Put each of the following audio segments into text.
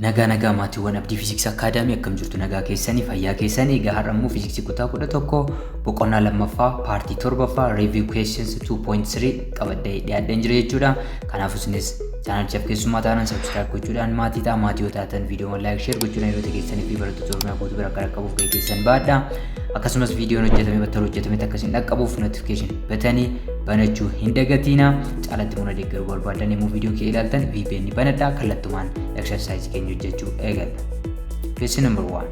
Nagaa nagaa maatiiwwan Abdii Fiiziksii Akaadaamii, akkam jirtu? Nagaa keessanii, fayyaa keessanii? Egaa har'a immoo fiiziksii kutaa 11 boqonnaa lammaffaa paartii torbaffaa review questions 2.3 qabadhee dhiyaadheen jira jechuudha. Kanaaf isinis chaanalichaaf keessummaa taanaan subscribe gochuudhaan maatii ta'a. Maatii yoo taatan viidiyoowwan like, share gochuudhaan yeroo keessanii fi barattoota Oromiyaa guutuu bira akka dhaqqabuuf gahee keessan baadha. Akkasumas viidiyoon hojjetame battala hojjetametti akkasiin dhaqqabuuf notification batanii banachuu hin dagatiina. Caalatti mura deeggaruu barbaadan immoo viidiyoo kee ilaaltan VPN banadhaa. Kallattumaan exercise keenya hojjechuu eegalla. Question number 1.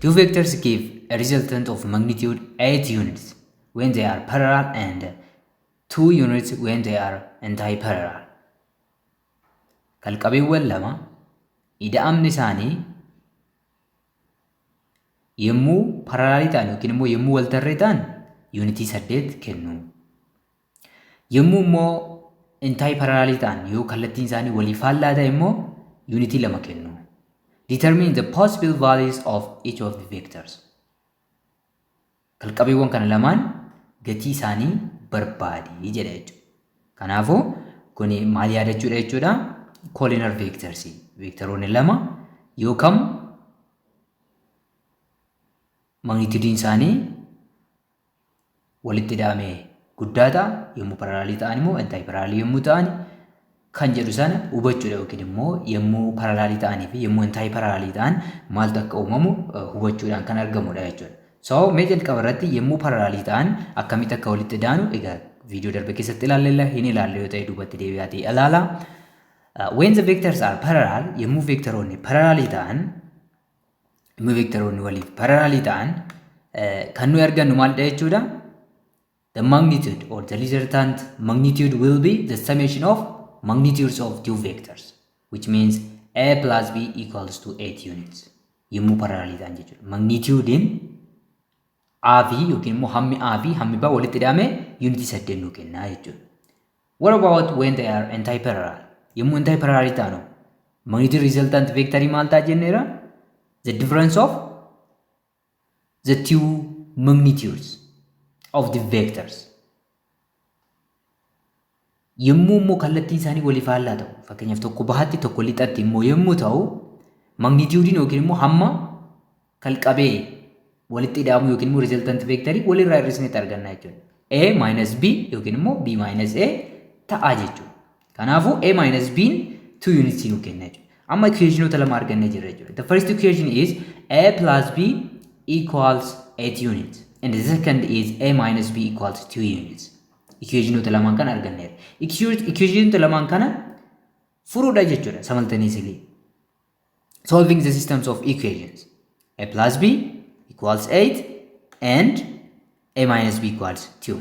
Two vectors give a resultant of magnitude 8 units when they are parallel and 2 units when they are anti-parallel. Kalqabeewwan lama ida'amni isaanii yommuu parallelii ta'an yookiin immoo yommuu waltarree ta'an yuunitii 8 kennu. Yommuu immoo anti parallelii ta'an, yoo kallattiin isaanii walii faallaa ta'e immoo, yuunitii 2 kennu. Determine the possible values of each of the vectors. Kalqabeewwan kana lamaan gatii isaanii barbaadi jedha jechuudha. Kanaafuu kuni maal yaadachuudha jechuudha? Collinear vectors. Vectoroonni lama yookaan magnitudiin isaanii walitti hidhamee guddaa ta'a, yommuu parallelii ta'an immoo anti parallelii yommuu ta'an kan jedhu sana hubachuudha, yookiin immoo yommuu parallelii ta'anii fi yommuu anti parallelii ta'an maaltu akka uumamu hubachuudhaan kan argamudha jechuudha. So mee jalqaba irratti yommuu parallelii ta'an akkamitti akka walitti hidhaanu egaa viidiyoo darbe keessatti ilaallella. Hin ilaalle yoo ta'e duubatti deebi'aatii ilaala. When the vectors are parallel, yommuu vectoroonni parallelii ta'an, yommuu vectoroonni waliif parallelii ta'an kan nuyi argannu maalidha jechuudha? The magnitude or the resultant magnitude will be the summation of magnitudes of two vectors, which means A plus B equals to 8 units. Yommuu parallelii ta'an jechuudha. Magnitudein A fi yookiin immoo hammi A fi hammi B walitti hidhamee yuunitii 8 nuu kennaa jechuudha. What about when they are anti-parallel? Yommuu anti-parallel ta'an magnitude resultant vectorii maal ta'a jenneera? The difference of the two magnitudes of the vectors. Yommuu immoo kallattiin isaanii walii faallaa ta'u, fakkeenyaaf tokko bahatti tokko lixatti immoo yommuu ta'u, magnituudiin yookiin immoo hamma kalqabee walitti hidhamu yookiin immoo resultant vectorii walirraa hir'isneetti arganna jechuudha. A minus B yookiin immoo B minus A ta'a jechuudha. Kanaafuu A minus B 2 units nu kenna jechuudha. Amma equationoota lama argannee jirra jechuudha. The first equation is A plus B equals 8 units and the second is A minus B equals 2 units. Equationoota lamaan kana arganneerra. Equationoota lamaan kana furuudha jechuudha simultaneously. Solving the systems of equations. A plus B equals 8 and A minus B equals 2.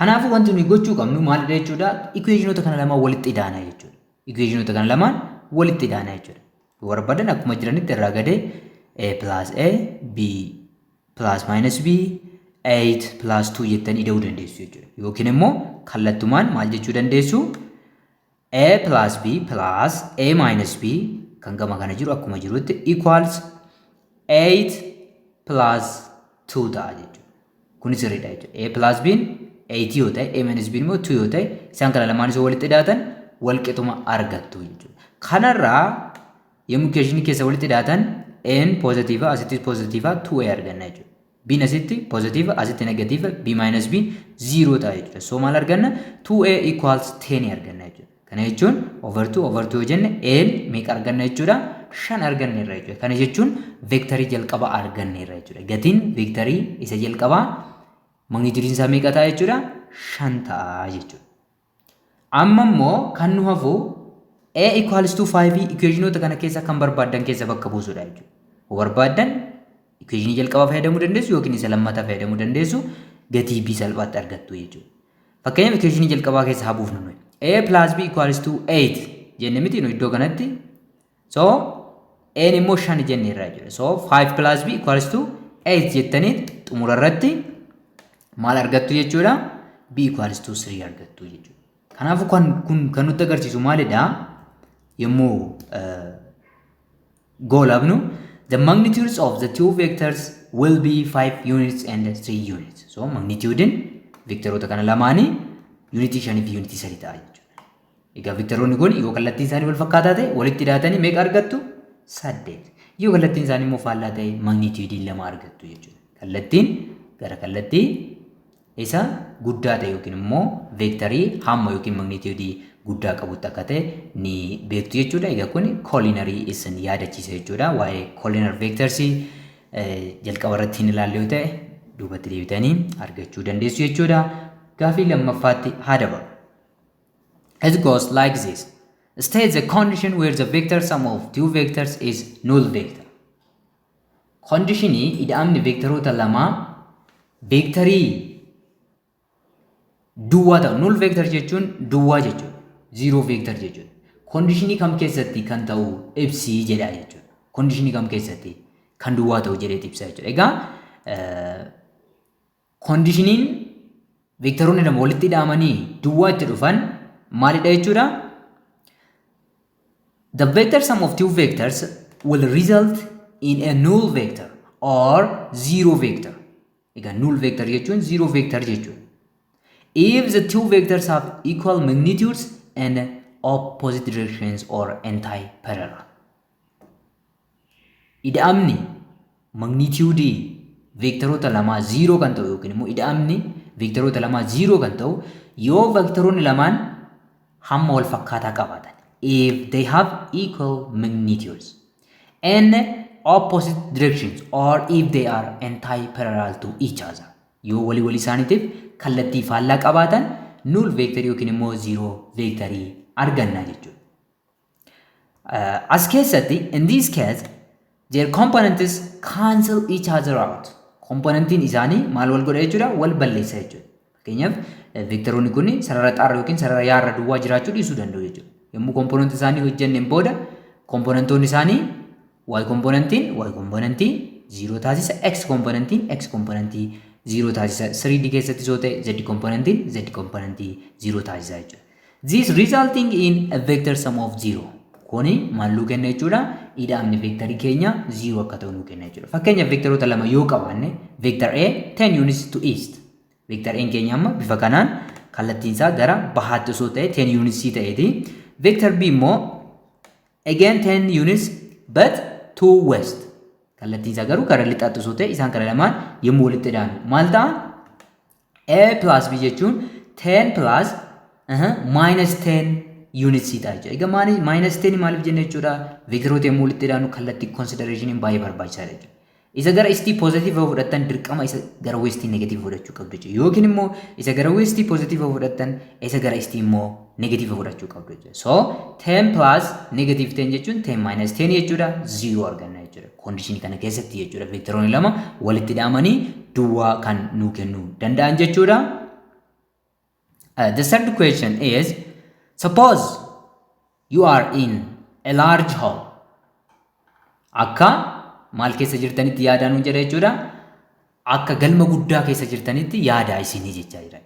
Kanaafuu wanti nuyi gochuu qabnu maalidha jechuudha? Equationoota kana lamaan walitti idaana jechuudha. Equationoota kana lamaan walitti idaana jechuudha. Yoo barbaadan akkuma jiranitti irraa gadee A plus A, B plus minus B, 8 plus 2 jettanii ida'uu dandeessu jechuudha. Yookiin immoo kallattumaan maal jechuu dandeessu? A plus B plus A minus B kan gama kana jiru akkuma jirutti equals 8 plus 2 ta'a jechuudha. Kunis sirriidha jechuudha. A plus B 8 yoo ta'e, A minus B immoo 2 yoo ta'e, isaan kana lamaan isoo walitti hidhaatan walqixuma argattu jechuudha. Kanarraa yommuu equationii keessa walitti hidhaatan A'n positive, asittis positive, 2A arganna jechuudha. B'n asitti positive, asitti negative, B minus B 0 ta'a jechuudha. So maal arganna? 2A equals 10 arganna jechuudha. Kana jechuun over 2 over 2 yoo jenne A'n meeqa arganna jechuudha? 5 arganneerra jechuudha. Kana jechuun veektarii jalqabaa arganneerra jechuudha. Gatiin veektarii isa jalqabaa magnituudiin isaa meeqa ta'a jechuudha? 5 ta'a jechuudha. Amma immoo kan nu hafu A equals to 5 equationoota kana keessa kan barbaaddan keessa bakka buusudha jechuudha. Yoo barbaaddan equationii jalqabaa fayyadamuu dandeessu yookiin isa lammataa fayyadamuu dandeessu, gatii B salphaatti argattu jechuudha. Fakkeenyaaf equationii jalqabaa keessa haa buufnu nuyi. A plus B equals to 8 jenne miti nu iddoo kanatti? So A immoo 5 jenne irraa jechuudha. So 5 plus B equals to 8 jettanii xumura irratti maal argattu jechuudha? B equals to 3 argattu jechuudha. Kanaafuu kan kun kan nutti agarsiisu maalidha? Yommuu goolabnu, the magnitudes of the two vectors will be 5 units and 3 units. So magnitudein vectoroota kana lamaanii yuunitii 5 fi yuunitii 3 ta'a jechuudha. Egaa vektaroonni kun yoo kallattiin isaanii wal fakkaataa ta'e walitti hidhaatanii meeqa argattu? Saddeet. Yoo kallattiin isaanii immoo faallaa ta'e magnitude 2 argattu jechuudha. Kallattiin gara kallattii isa guddaa ta'e yookiin immoo veektarii hamma yookiin magnitude guddaa qabutti akka ta'e ni beektu jechuudha. Egaa kun collinearii isin yaadachiisa jechuudha. Waa'ee collinear vectorsii jalqaba irratti hin ilaalle yoo ta'e duubatti deebitanii argachuu dandeessu jechuudha. Gaafii lammaffaatti haa dabalu. It goes like this. State the condition where the vector sum of two vectors is null vector. Conditionii ida'amni veektaroota lamaa veektarii duwwaa ta'u. Null vector jechuun duwwaa jechuudha. Zero vector jechuudha. Conditionii kam keessatti kan ta'u ibsii jedha jechuudha. Conditionii kam keessatti kan duwwaa ta'u jedhee ibsa jechuudha. Egaa conditioniin veektaroonni lama walitti hidhamanii duwwaa itti dhufan maalidha jechuudha? The vector sum of two vectors will result in a null vector or zero vector. Egaa null vector jechuun zero vector jechuudha. If the two vectors have equal magnitudes and opposite directions or anti-parallel. Ida'amni magnitude veektaroota lamaa zero kan ta'u yookiin immoo ida'amni veektaroota lamaa zero kan ta'u yoo veektaroonni lamaan hamma wal fakkaataa qabaatan. If they have equal magnitudes and opposite directions or if they are anti-parallel to each other. Yoo walii walii isaaniitiif kallattii faallaa qabaatan null vector yookiin immoo zero vectorii arganna jechuudha. As keessatti, in this case, their components cancel each other out. Componentiin isaanii maal wal godha jechuudha? Wal balleessa jechuudha. Fakkeenyaaf, veektaroonni kun sarara xaarra yookiin sarara yaarra duwwaa jiraachuu dhiisuu danda'u jechuudha. Yommuu componentii isaanii hojjenneen booda componentoonni isaanii y componentiin y componentii zero taasisa, x componentiin x componentii zero taasisa, 3D keessatti yoo ta'e z componentiin z componentii zero taasisa jechuudha. This resulting in a vector sum of zero. Kuni maal nuu kenna jechuudha? Ida'amni veektarii keenya zero akka ta'u nuu kenna jechuudha. Fakkeenyaaf, veektaroota lama yoo qabaanne, vector A 10 units to east. Vector A keenya amma bifa kanaan kallattiin isaa gara bahaatti osoo ta'e, 10 units ta'eeti. Vector B immoo again 10 units but to west. Kallattiin isaa garuu gara lixaatti osoo ta'e, isaan kana lamaan yommuu walitti ida'anu maal ta'a? A plus B jechuun 10 plus minus 10 units ta'a jechuudha. Egaa maali minus 10 maaliif jenna jechuudha? Veektaroota yommuu walitti ida'anu kallattii consideration baay'ee barbaachisaadha jechuudha. Isa gara eastii positive yoo fudhattan dirqama isa gara westii negative fudhachuu qabdu jechuudha. Yookiin immoo isa gara westii positive yoo fudhattan isa gara eastii immoo negative fudhachuu qabdu jechuudha. So 10 plus negative 10 jechuun 10 minus 10 jechuudha. 0 arganna jechuudha. Condition kana keessatti jechuudha. Veektaroonni lama walitti hidhamanii duwwaa kan nuu kennuu danda'an jechuudha. The third question is, suppose you are in a large hall. Akka maal keessa jirtanitti yaadaa nuun jedha jechuudha. Akka galma guddaa keessa jirtanitti yaadaa isinii jechaa jira.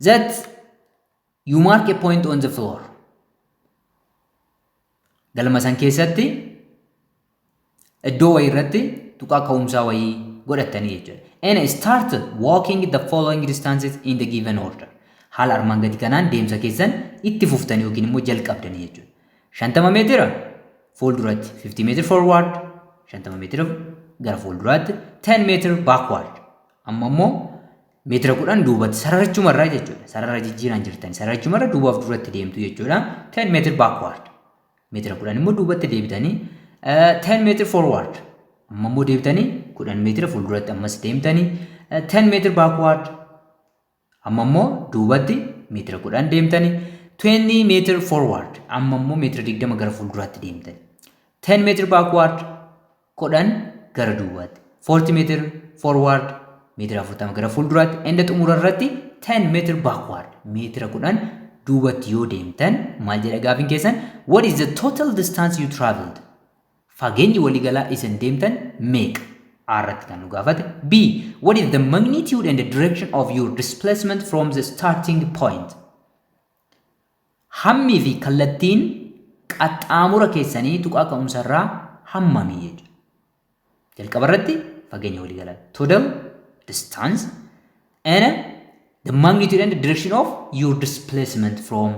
That you mark a point on the floor. Galma san keessatti iddoo wayii irratti tuqaa ka'umsaa wayii godhattanii jechuudha. And start walking the following distances in the given order. Haala armaan gadi kanaan deemsa keessan itti fuftanii yookiin immoo jalqabdanii jechuudha. 50 meetira fuulduratti, 50 meter forward, 50 meetira gara fuulduraatti, 10 meter backward, amma immoo meetira 10 duubatti, sararachumarraa jechuudha. Sarara jijjiiraan jirtan sararachumarra duubaaf duratti deemtu jechuudha. 10 meter backward, meetira 10 immoo duubatti deebitanii, 10 meter forward, amma immoo deebitanii 10 meetira fuulduratti ammas deemtanii, 10 meter backward, amma immoo duubatti meetira 10 deemtanii, 20 meter forward, amma immoo meetira 20 gara fuulduraatti deemtanii, 10 meter backward, 10 gara duubaatti, 40 meter forward, meetira 40 gara fuulduraatti, enda xumura irratti 10 meter backward, meetira 10 duubatti yoo deemtan, maal jedha gaafiin keessan? What is the total distance you traveled? Fageenyi waliigalaa isin deemtan meeqa? A irratti kan nu gaafate. B, what is the magnitude and the direction of your displacement from the starting point? Hammii fi kallattiin qaxxaamura keessanii tuqaa ka'umsarraa hammamii jechuudha. Jalqaba irratti fageenya waliigalaa, total distance, and the magnitude and the direction of your displacement from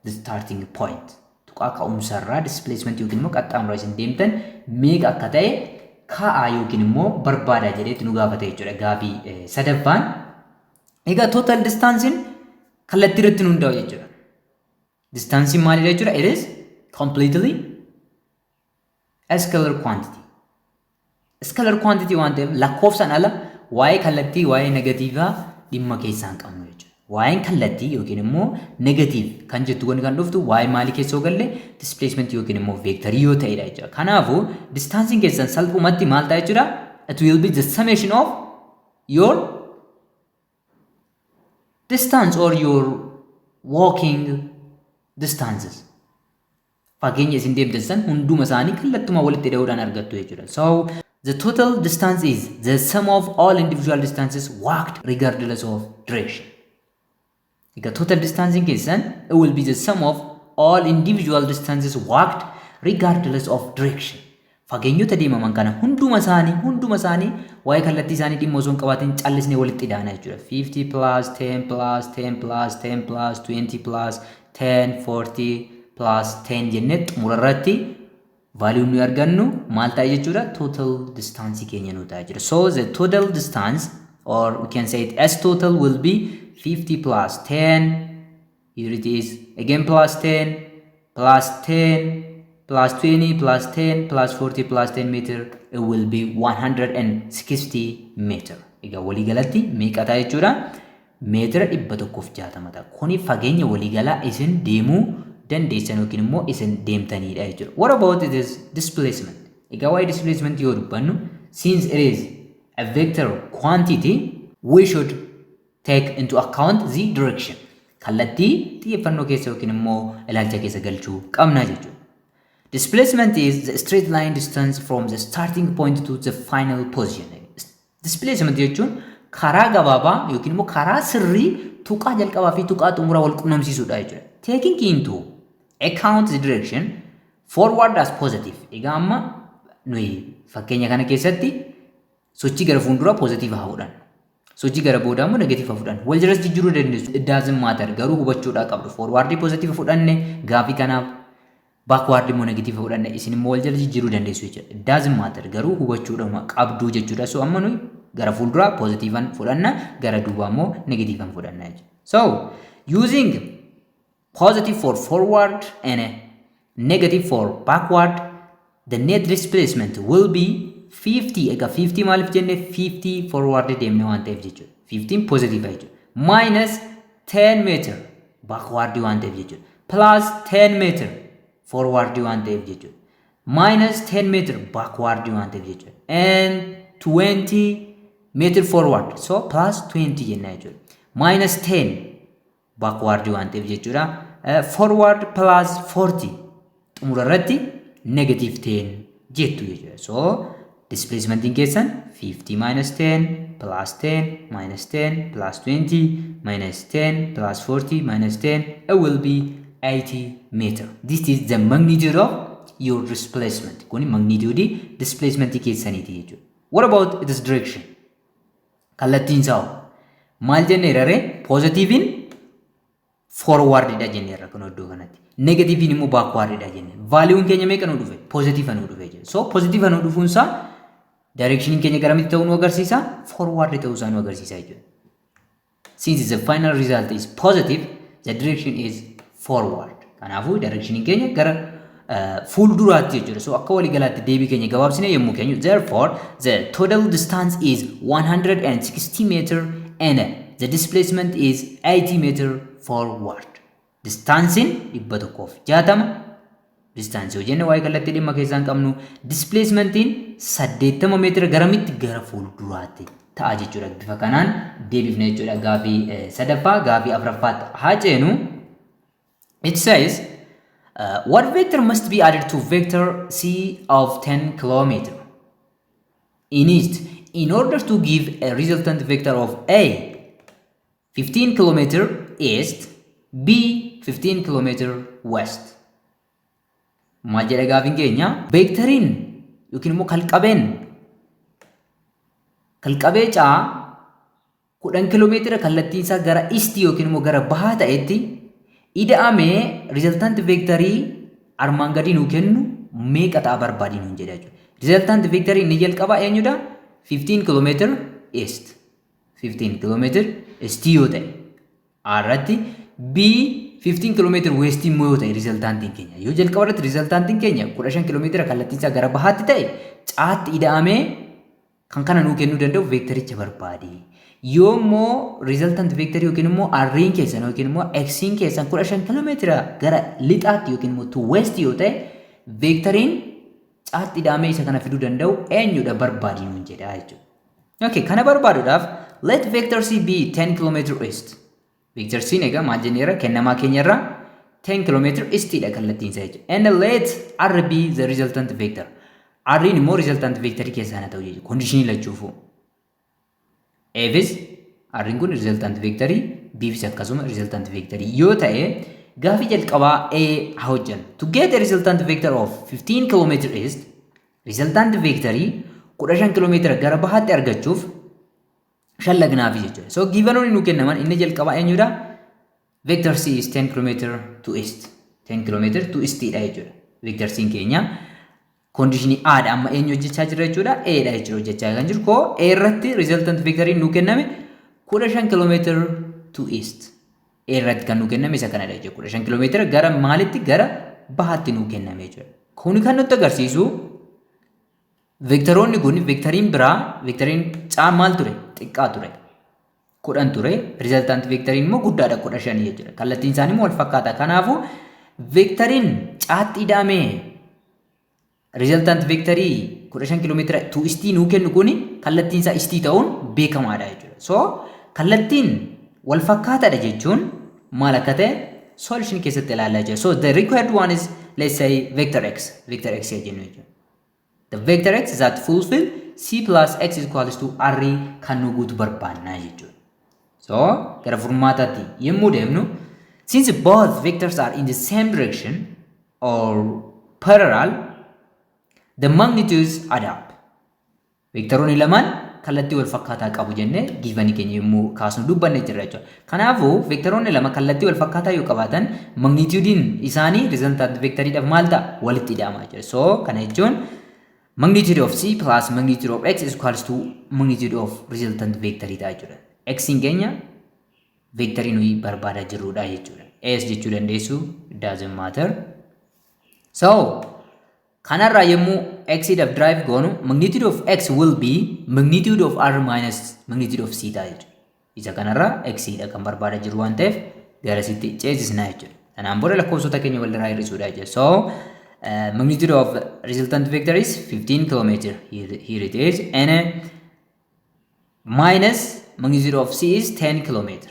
the starting point. Tuqaa ka'umsarraa displacement yookiin immoo qaxxaamura isin deemtan meeqa akka ta'e kaa'aa yookiin immoo barbaadaa jedheetti nu gaafate jechuudha gaafii sadaffaan. Egaa total distanceiin kallattii irratti nu hundaa'u jechuudha. Distanceiin maalidha jechuudha? It is completely a scalar quantity. Scalar quantity waan ta'eef lakkoofsaan ala waa'ee kallattii, waa'ee negatiivaa dhimma keessaa hin qabnu jechuudha. Waa'een kallattii yookiin immoo negative kan jettu kun kan dhuftu waa'ee maalii keessa yoo galle, displacement yookiin immoo veektarii yoo ta'edha jechuudha. Kanaafuu distanceiin keessan salphumatti maal ta'a jechuudha? It will be the summation of your distance or your walking distances. Fageenya isin deemtan san hunduma isaanii kallattuma walitti hidhuudhaan argattu jechuudha. So the total distance is the sum of all individual distances walked regardless of direction. Egaa total distance keessan, it will be the sum of all individual distances walked regardless of direction. Fageenyota deemaman kana hunduma isaanii waa'ee kallattii isaanii dhimma osoo hin qabaatin callisnee walitti hidhaana jechuudha. 50 plus 10 plus 10 plus 10 plus 20 plus 10 40 plus 10 jennee xumura irratti value nuyi argannu maal ta'a jechuudha? Total distance keenya nu ta'a jechuudha. So the total distance, or we can say it S total, will be 50 plus 10, here it is again, plus 10 plus 10 plus 20 plus 10 plus 40 plus 10 meter. It will be 160 meter. Egaa waliigalatti meeqa ta'a jechuudha? Meetira 160 ta'a. Kuni fageenya waliigalaa isin deemuu dandeessan yookiin immoo isin deemtanidha jechuudha. What about this displacement? Egaa waa'ee displacement yoo dubbannu, since it is a vector quantity, we should take into account the direction. Kallattii xiyyeeffannoo keessa yookiin immoo ilaalcha keessa galchuu qabna jechuudha. Displacement is the straight line distance from the starting point to the final position. Displacement jechuun karaa gabaabaa yookiin immoo karaa sirrii tuqaa jalqabaa fi tuqaa xumuraa wal qunnamsiisuudha jechuudha. Taking into account the direction forward as positive. Egaa amma nuyi fakkeenya kana keessatti sochii gara fuulduraa positive haa fudhannu. Sochii gara boodaa immoo negative haa fudhannu. Wal jalas jijjiiruu dandeessu. It doesn't matter, garuu hubachuudhaa qabdu. Forward positive fudhanne gaafii kanaaf, backward immoo negative fudhanne, isin immoo wal jala jijjiiruu dandeessu jechuudha. It doesn't matter, garuu hubachuudha qabdu jechuudha. So amma nuyi gara fuulduraa positivean fudhanna, gara duubaa immoo negativean fudhanna jechuudha. So using positive for forward and negative for backward, the net displacement will be 50. Egaa 50 maaliif jenne? 50 forward deemne waan ta'eef jechuudha. 15 positive jechuudha. Minus 10 meter backward waan ta'eef jechuudha. Plus 10 meter forward waan ta'eef jechuudha. Minus 10 meter backward waan ta'eef jechuudha. And 20 meter forward. So plus 20 jenna jechuudha. Minus 10 backward waan ta'eef jechuudha. Forward plus 40, xumura irratti negative 10 jettu jechuudha. So displacementiin keessan 50 minus 10 plus 10 minus 10 plus 20 minus 10 plus 40 minus 10, it will be 80 meter. This is the magnitude of your displacement. Kuni magnitude displacement keessaniiti jechuudha. What about its direction? Kallattiin isaa maal jenneerra ree? Positivein forwardidha jenneerra kun iddoo kanatti. Negativein immoo backwardidha jenne. Valueun keenya meeqa nu dhufe? Positive nu dhufe jechuudha. So positive nu dhufuun isaa directioniin keenya garamitti ta'uu nu agarsiisa? Forward ta'uu isaa nu agarsiisa jechuudha. Since the final result is positive, the direction is forward. Kanaafuu directioniin keenya gara fuulduraatti jechuudha. So akka waliigalaatti deebii keenya gabaabsine yommuu keenyu, therefore the total distance is 160 meter and the displacement is 80 meter forward. Distanceiin 160. Distance yoo jenne waa'ee kallattii dhimma keessaa hin qabnu. Displacementiin 80 meetira garamitti? Gara fuulduraatti ta'a jechuudha. Bifa kanaan deebifne jechuudha gaafii sadaffaa. Gaafii afuraffaatti haa ceenu. It says, what vector must be added to vector C of 10 kilometer in east in order to give a resultant vector of A 15 kilometer east, B 15 kilometer west? Maal jedha gaafiin keenya? Veektariin yookiin immoo kalqabee caa 10 kiiloomeetira kallattiin isaa gara east yookiin immoo gara bahaa ta'etti Ida'amee resultant vectorii armaan gadii nuu kennu meeqa ta'a barbaadii nuun jedha jechuudha. Resultant vectorii inni jalqabaa eenyudha? 15 kilometer east. 15 kilometer east yoo ta'e A irratti, B 15 kilometer west immoo yoo ta'e, resultantiin keenya. Yoo jalqaba irratti resultantiin keenya 15 kilomeetira kallattiin isaa gara bahaatti ta'e, caatti ida'amee kan kana nuu kennuu danda'u vectoricha barbaadi. Yoo immoo resultant vectorii yookiin immoo R'n keessan yookiin immoo X'n keessan 15 kiiloomeetira gara lixaatti yookiin immoo to west yoo ta'e, vectoriin caatti ida'amee isa kana fiduu danda'u eenyudha barbaadi nuun jedha jechuudha. Okay, kana barbaaduudhaaf let vector C be 10 km east. Vector C egaa maal jenneerra? Kennamaa keenyarra 10 km eastidha kallattiin isaa jechuudha. And let R be the resultant vector. R'n immoo resultant vectorii keessaa haa ta'u jechuudha. Conditionii lachuufuu. A'fis R'n kun resultant vectorii, B'fis akkasuma resultant vectorii yoo ta'e, gaafii jalqabaa A haa hojjennu. To get a resultant vector of 15 km east, resultant vectorii 15 km gara bahaatti argachuuf shallagnaafi jechuudha. So givenoonni nu kennaman inni jalqabaa eenyudha? Vector C is 10 km to east. 10 km to east dha jechuudha. Vector C keenya conditionii A dha. Amma eenyu hojjechaa jira jechuudha? A dha jechuudha hojjechaa kan jiru. Koo A irratti resultant vectoriin nu kenname 15 km to east. A irratti kan nu kenname isa kanadha jechuudha. 15 km gara maalitti? Gara bahaatti nu kenname jechuudha. Kuni kan nutti agarsiisu vectoroonni kun vectoriin biraa, vectoriin C maal ture? Xiqqaa ture. 10 ture. Resultant vectoriin immoo guddaadha, 15 jechuudha. Kallattiin isaanii immoo wal fakkaata. Kanaafuu vectoriin caatti ida'amee resultant vectorii 15 kiiloomeetira to eastii nuu kennu kuni kallattiin isaa eastii ta'uun beekamaadha jechuudha. So kallattiin wal fakkaataadha jechuun maal akka ta'e solution keessatti ilaalaa jira. So the required one is, let's say, vector x. Vector x jennu jechuudha. The vector x that fulfill c plus x is equals to r kan nu guutu barbaannaa jechuudha. So gara furmaataatti yommuu deemnu, since both vectors are in the same direction or parallel, the magnitudes add up. Vectoroonni lamaan kallattii wal fakkaataa qabu jennee givenii keenya yommuu kaasnu dubbanne jirra jechuudha. Kanaafuu vectoroonni lama kallattii wal fakkaataa yoo qabaatan, magnitudeiin isaanii resultant vectoriidhaaf maal ta'a? Walitti ida'ama jechuudha. So kana jechuun magnitude of c plus magnitude of x is equals to magnitude of resultant vectorii ta'a jechuudha. X'n keenya vectorii nuyi barbaadaa jirrudha jechuudha. S jechuu dandeessu, it doesn't matter. So kanarraa yommuu x dhaaf derive goonu, magnitude of x will be magnitude of r minus magnitude of c ta'a jechuudha. Isa kanarraa x dha kan barbaadaa jiru waan ta'eef garasitti ceesisna jechuudha. Kanaan booda lakkoofsota keenya walirraa hir'isuudha jechuudha. So magnitude of resultant vector is 15 kilometer here, it is, and minus magnitude of c is 10 kilometer,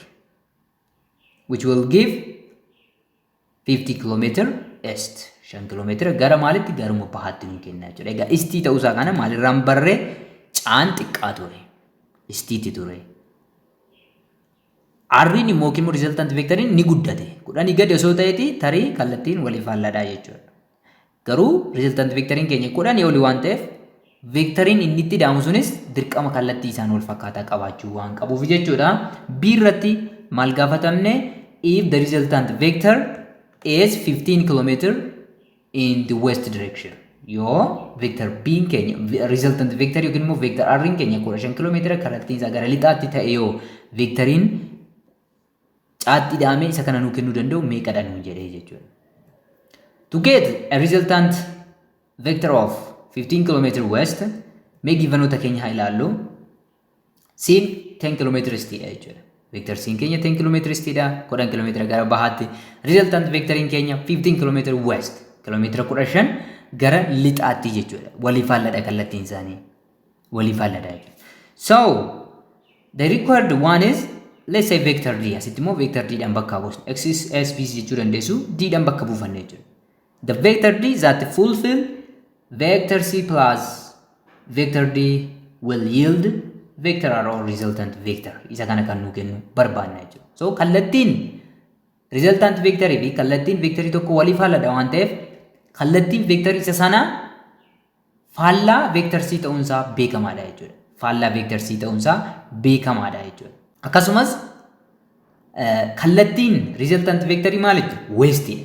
which will give 50 kilometer east. 5 kilomeetira gara maalitti? Garuma bahaatti nu kenna jechuudha. Egaa eastii ta'uusaa kana maalirraan barree? Caan xiqqaa ture. Eastiitti ture. R'n immoo yookiin immoo resultant vectoriin ni guddate. 10 gadi osoo ta'eeti tarii kallattiin waliif faalladhaa jechuudha. Garuu resultant vectoriin keenya 10 oli waan ta'eef, vectoriin inni itti ida'amu sunis dirqama kallattii isaan wal fakkaataa qabaachuu waan qabuuf jechuudha. B irratti maal gaafatamne? If the resultant vector is 15 kilometer in the west direction. Yoo vector B keenya resultant vector yookiin immoo vector R keenya 15 kiiloomeetira kallattiin isaa gara lixaatti ta'e, yoo vectoriin caatti ida'amee isa kana nuu kennuu danda'u meeqadha nuun jedhee jechuudha. To get a resultant vector of 15 km west, mee givenoota keenya haa ilaallu. C'n 10 km eastiidha jechuudha. Vector C'n keenya 10 km eastiidha, 10 km gara bahaatti. Resultant vectoriin keenya 15 km west, kilomeetira 15 gara lixaatti jechuudha. Walii faalladha kallattiin isaanii. Walii faalladha jechuudha. So the required one is, let's say, vector D. Asitti immoo vector D dhaan bakka buusna. X, S, B jechuu dandeessu, D dhaan bakka buufanne jechuudha. The vector D that fulfill vector C plus vector D will yield vector R or resultant vector. Isa kana kan nu kennu barbaanna jechuudha. So kallattiin resultant vectorii fi kallattiin vectorii tokko walii faalladha waan ta'eef, kallattiin vectorii isa sana faallaa vector C ta'uunsaa beekamaadha jechuudha. Faallaa vector C ta'uunsaa beekamaadha jechuudha. Akkasumas Kallattiin resultant vectorii maalitti? Westidha.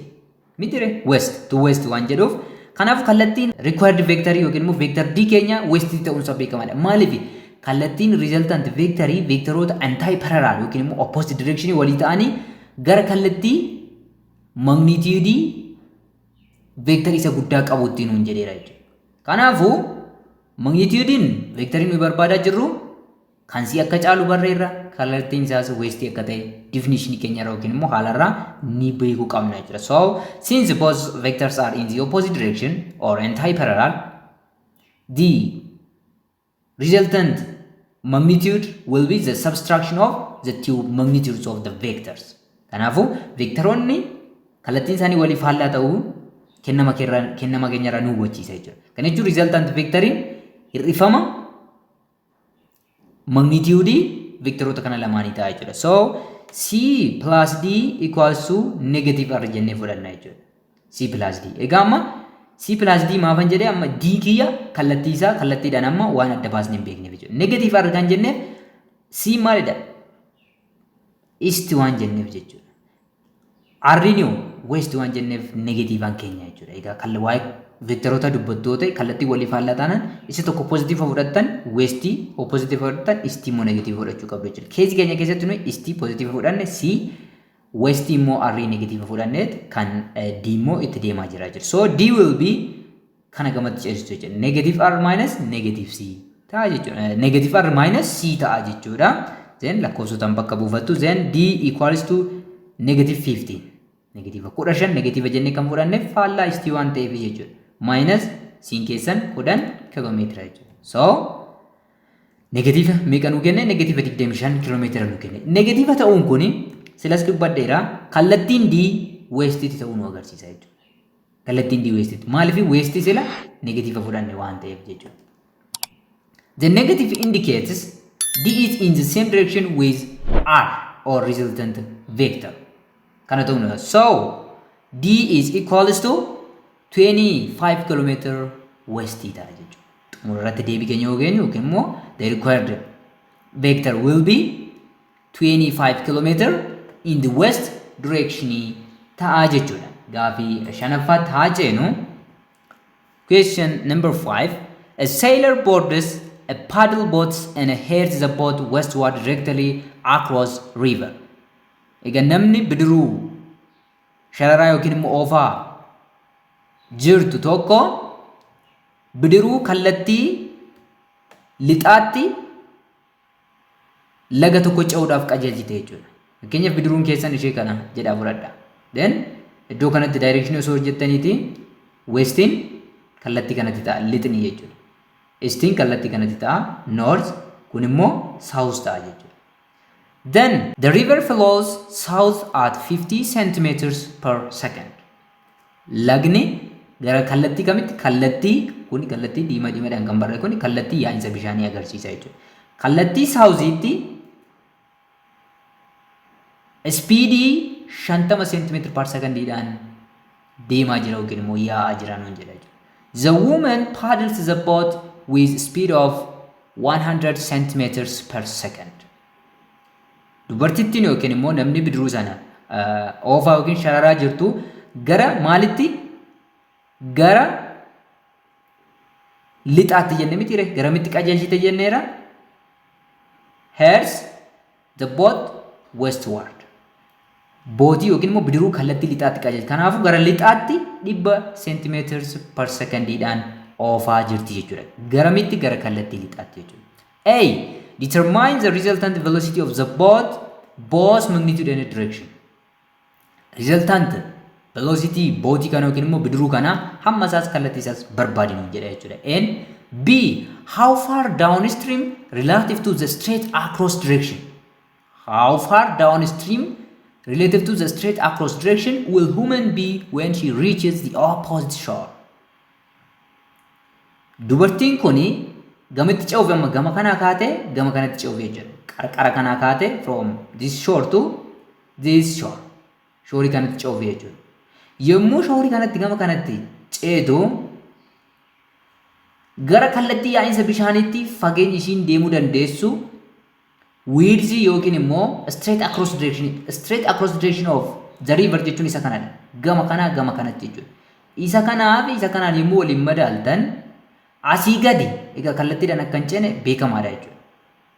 Mitire west to west waan jedhuuf, kanaaf kallattiin required vectorii yookiin immoo vector D keenya west ta'uunsaa beekamaadha. Maaliif? Kallattiin resultant vectorii vectoroota anti parallel yookiin immoo opposite direction walii ta'anii gara kallattii magnitude vectorii isa guddaa qabutti nuun jedheera jechuudha. Kanaafuu magnitudein vectorii nuyi barbaadaa jirru kan C akka caalu barreerra, kallattiin isaas west akka ta'e definition keenya irraa yookiin immoo haalarraa ni beekuu qabna jechuudha. So since both vectors are in the opposite direction or anti-parallel, the resultant magnitude will be the subtraction of the two magnitudes of the vectors. Kanaafuu vectoroonni kallattiin isaanii waliif faallaa ta'uu kennama keenyarraa nu hubachiisa jechuudha. Kana jechuun resultant vectoriin hir'ifama magnitude vectoroota kana lamaanii ta'a jechuudha. So C plus D equals to negative R jennee fudhanna jechuudha. C plus D. Egaa amma C plus D maafan jedhee, amma D kiyya kallattii isaa kallattiidhaan amma waan adda baasnee hin beekneef jechuudha. Negative R kan jenneef C maalidha? East waan jenneef jechuudha. R'n west waan jenneef negativeaan keenya jechuudha. Egaa kan waa'ee vectoroota dubbattoota kallattii walii faallaa taanaan isa tokko positive fudhattan westii, positive fudhattan eastii immoo negative fudhachuu qabdu jechuudha. Caseii keenya keessatti nuyi eastii positive fudhanne, C westii immoo R negative fudhanneet kan D immoo itti deemaa jira jechuudha. So D will be kana gamatti ceesisu jechuudha. Negative R minus negative C ta'a jechuudha. Negative R minus C ta'a jechuudha. Then lakkoofsotaan bakka buufattu, then D equals to negative 15. Negative 15, negative jennee kan fudhanneef faallaa eastii waan ta'eef jechuudha. Minus C'n keessan 10 kiiloomeetira jechuudha. So negative meeqa nuu kenne? Negative 25 kiiloomeetira nuu kenne. Negative ta'uun kuni silas dubbadheera, kallattiin D westitti ta'uu nu agarsiisa jechuudha. Kallattiin D westitti. Maaliif? Westii sila negative fudhanne waan ta'eef jechuudha. The negative indicates D is in the same direction with R or resultant vector. Kana ta'uu nu. So D is equals to 25 kilometer west ta'a jechuudha. Xumura irratti deebii keenya yoo geenyu yookiin immoo the required vector will be 25 kilometer in the west direction ta'a jechuudha. Gaafii shanaffaatti haa ceenu. Question number 5. A sailor boards a paddle boat and heads the boat westward directly across river. Egaa namni bidiruu shararaa yookiin immoo oofaa jirtu tokko bidiruu kallattii lixaatti laga tokko ce'uudhaaf qajeelchite jechuudha. Fakkeenyaaf bidiruun keessan ishee kana jedhaa fudhadha. Then iddoo kanatti direction osoo hojjettaniiti, westiin kallattii kanatti ta'a, lixni jechuudha. Eastiin kallattii kanatti ta'a, north, kun immoo south ta'a jechuudha. Then the river flows south at 50 centimeters per second. Lagni gara kallattii kamitti? Kallattii kun kallattii diimaa diimaadhaan kan barraa'e kun kallattii yaa'insa bishaanii agarsiisa jechuudha. Kallattii southiitti speedii 50 seentimeetira per secondiidhaan deemaa jira yookiin immoo yaa'aa jira nuun jedha jechuudha. The woman paddles the boat with speed of 100 centimeters per second. Dubartittiin yookiin immoo namni bidiruu sana oofaa yookiin shararaa jirtu gara maalitti? Gara lixaatti jenne mitiire? Garamitti qajeelchite jenneera? Heads the boat westward. Boatii yookiin immoo bidiruu kallattii lixaatti qajeelchite. Kanaafuu gara lixaatti 100 centimeters per secondiidhaan oofaa jirti jechuudha. Garamitti? Gara kallattii lixaatti jechuudha. A. Determine the resultant velocity of the boat, both magnitude and direction. Resultant velocity boatii kana yookiin immoo bidiruu kana hamma isaas kallattii isaas barbaadinu jedha jechuudha. And B. How far downstream relative to the straight across direction? How far downstream relative to the straight across direction will woman be when she reaches the opposite shore? Dubartiin kuni gamitti ce'uuf? Amma gama kanaa kaatee gama kanatti ce'uuf jechuudha. Qarqara kanaa kaatee, from this shore to this shore. Shoreii kanatti ce'uuf jechuudha. Yommuu shoreii kanatti gama kanatti ceetu, gara kallattii yaa'insa bishaaniitti fageenyi ishiin deemuu dandeessu Width yookiin immoo straight across direction of the river jechuun isa kanadha. Gama kanaa gama kanatti jechuudha. Isa kanaa fi isa kanaan yommuu waliin madaaltan, asii gadi egaa kallattiidhaan akka hin ceene beekamaadha jechuudha.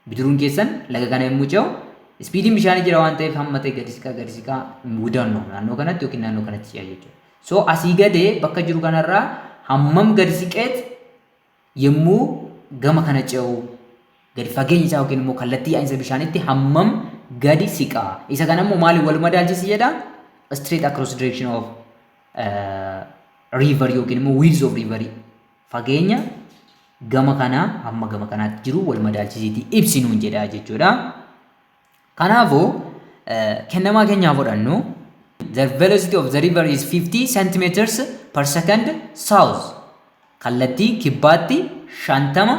Bidiruun keessan laga kana yommuu ce'u, speediin bishaanii jira waan ta'eef, hamma ta'e gadi siqaa gadi siqaa mudannoo naannoo kanatti yookiin naannoo kanatti ce'a jechuudha. So asii gadee bakka jiru kanarraa hammam gadi siqeet yommuu gama kana ce'u, gadi fageenya isaa yookiin immoo kallattii yaa'insa bishaanitti hammam gadi siqaa? Isa kana immoo maaliin wal madaalchisi jedha? Straight across direction of river yookiin immoo width of river, fageenya gama kanaa hamma gama kanaatti jiru wal madaalchisiitii ibsinuun jedha jechuudha. Kanaafuu kennamaa keenyaa fudhannu. The velocity of the river is 50 centimeters per second south, kallattii kibbaatti 50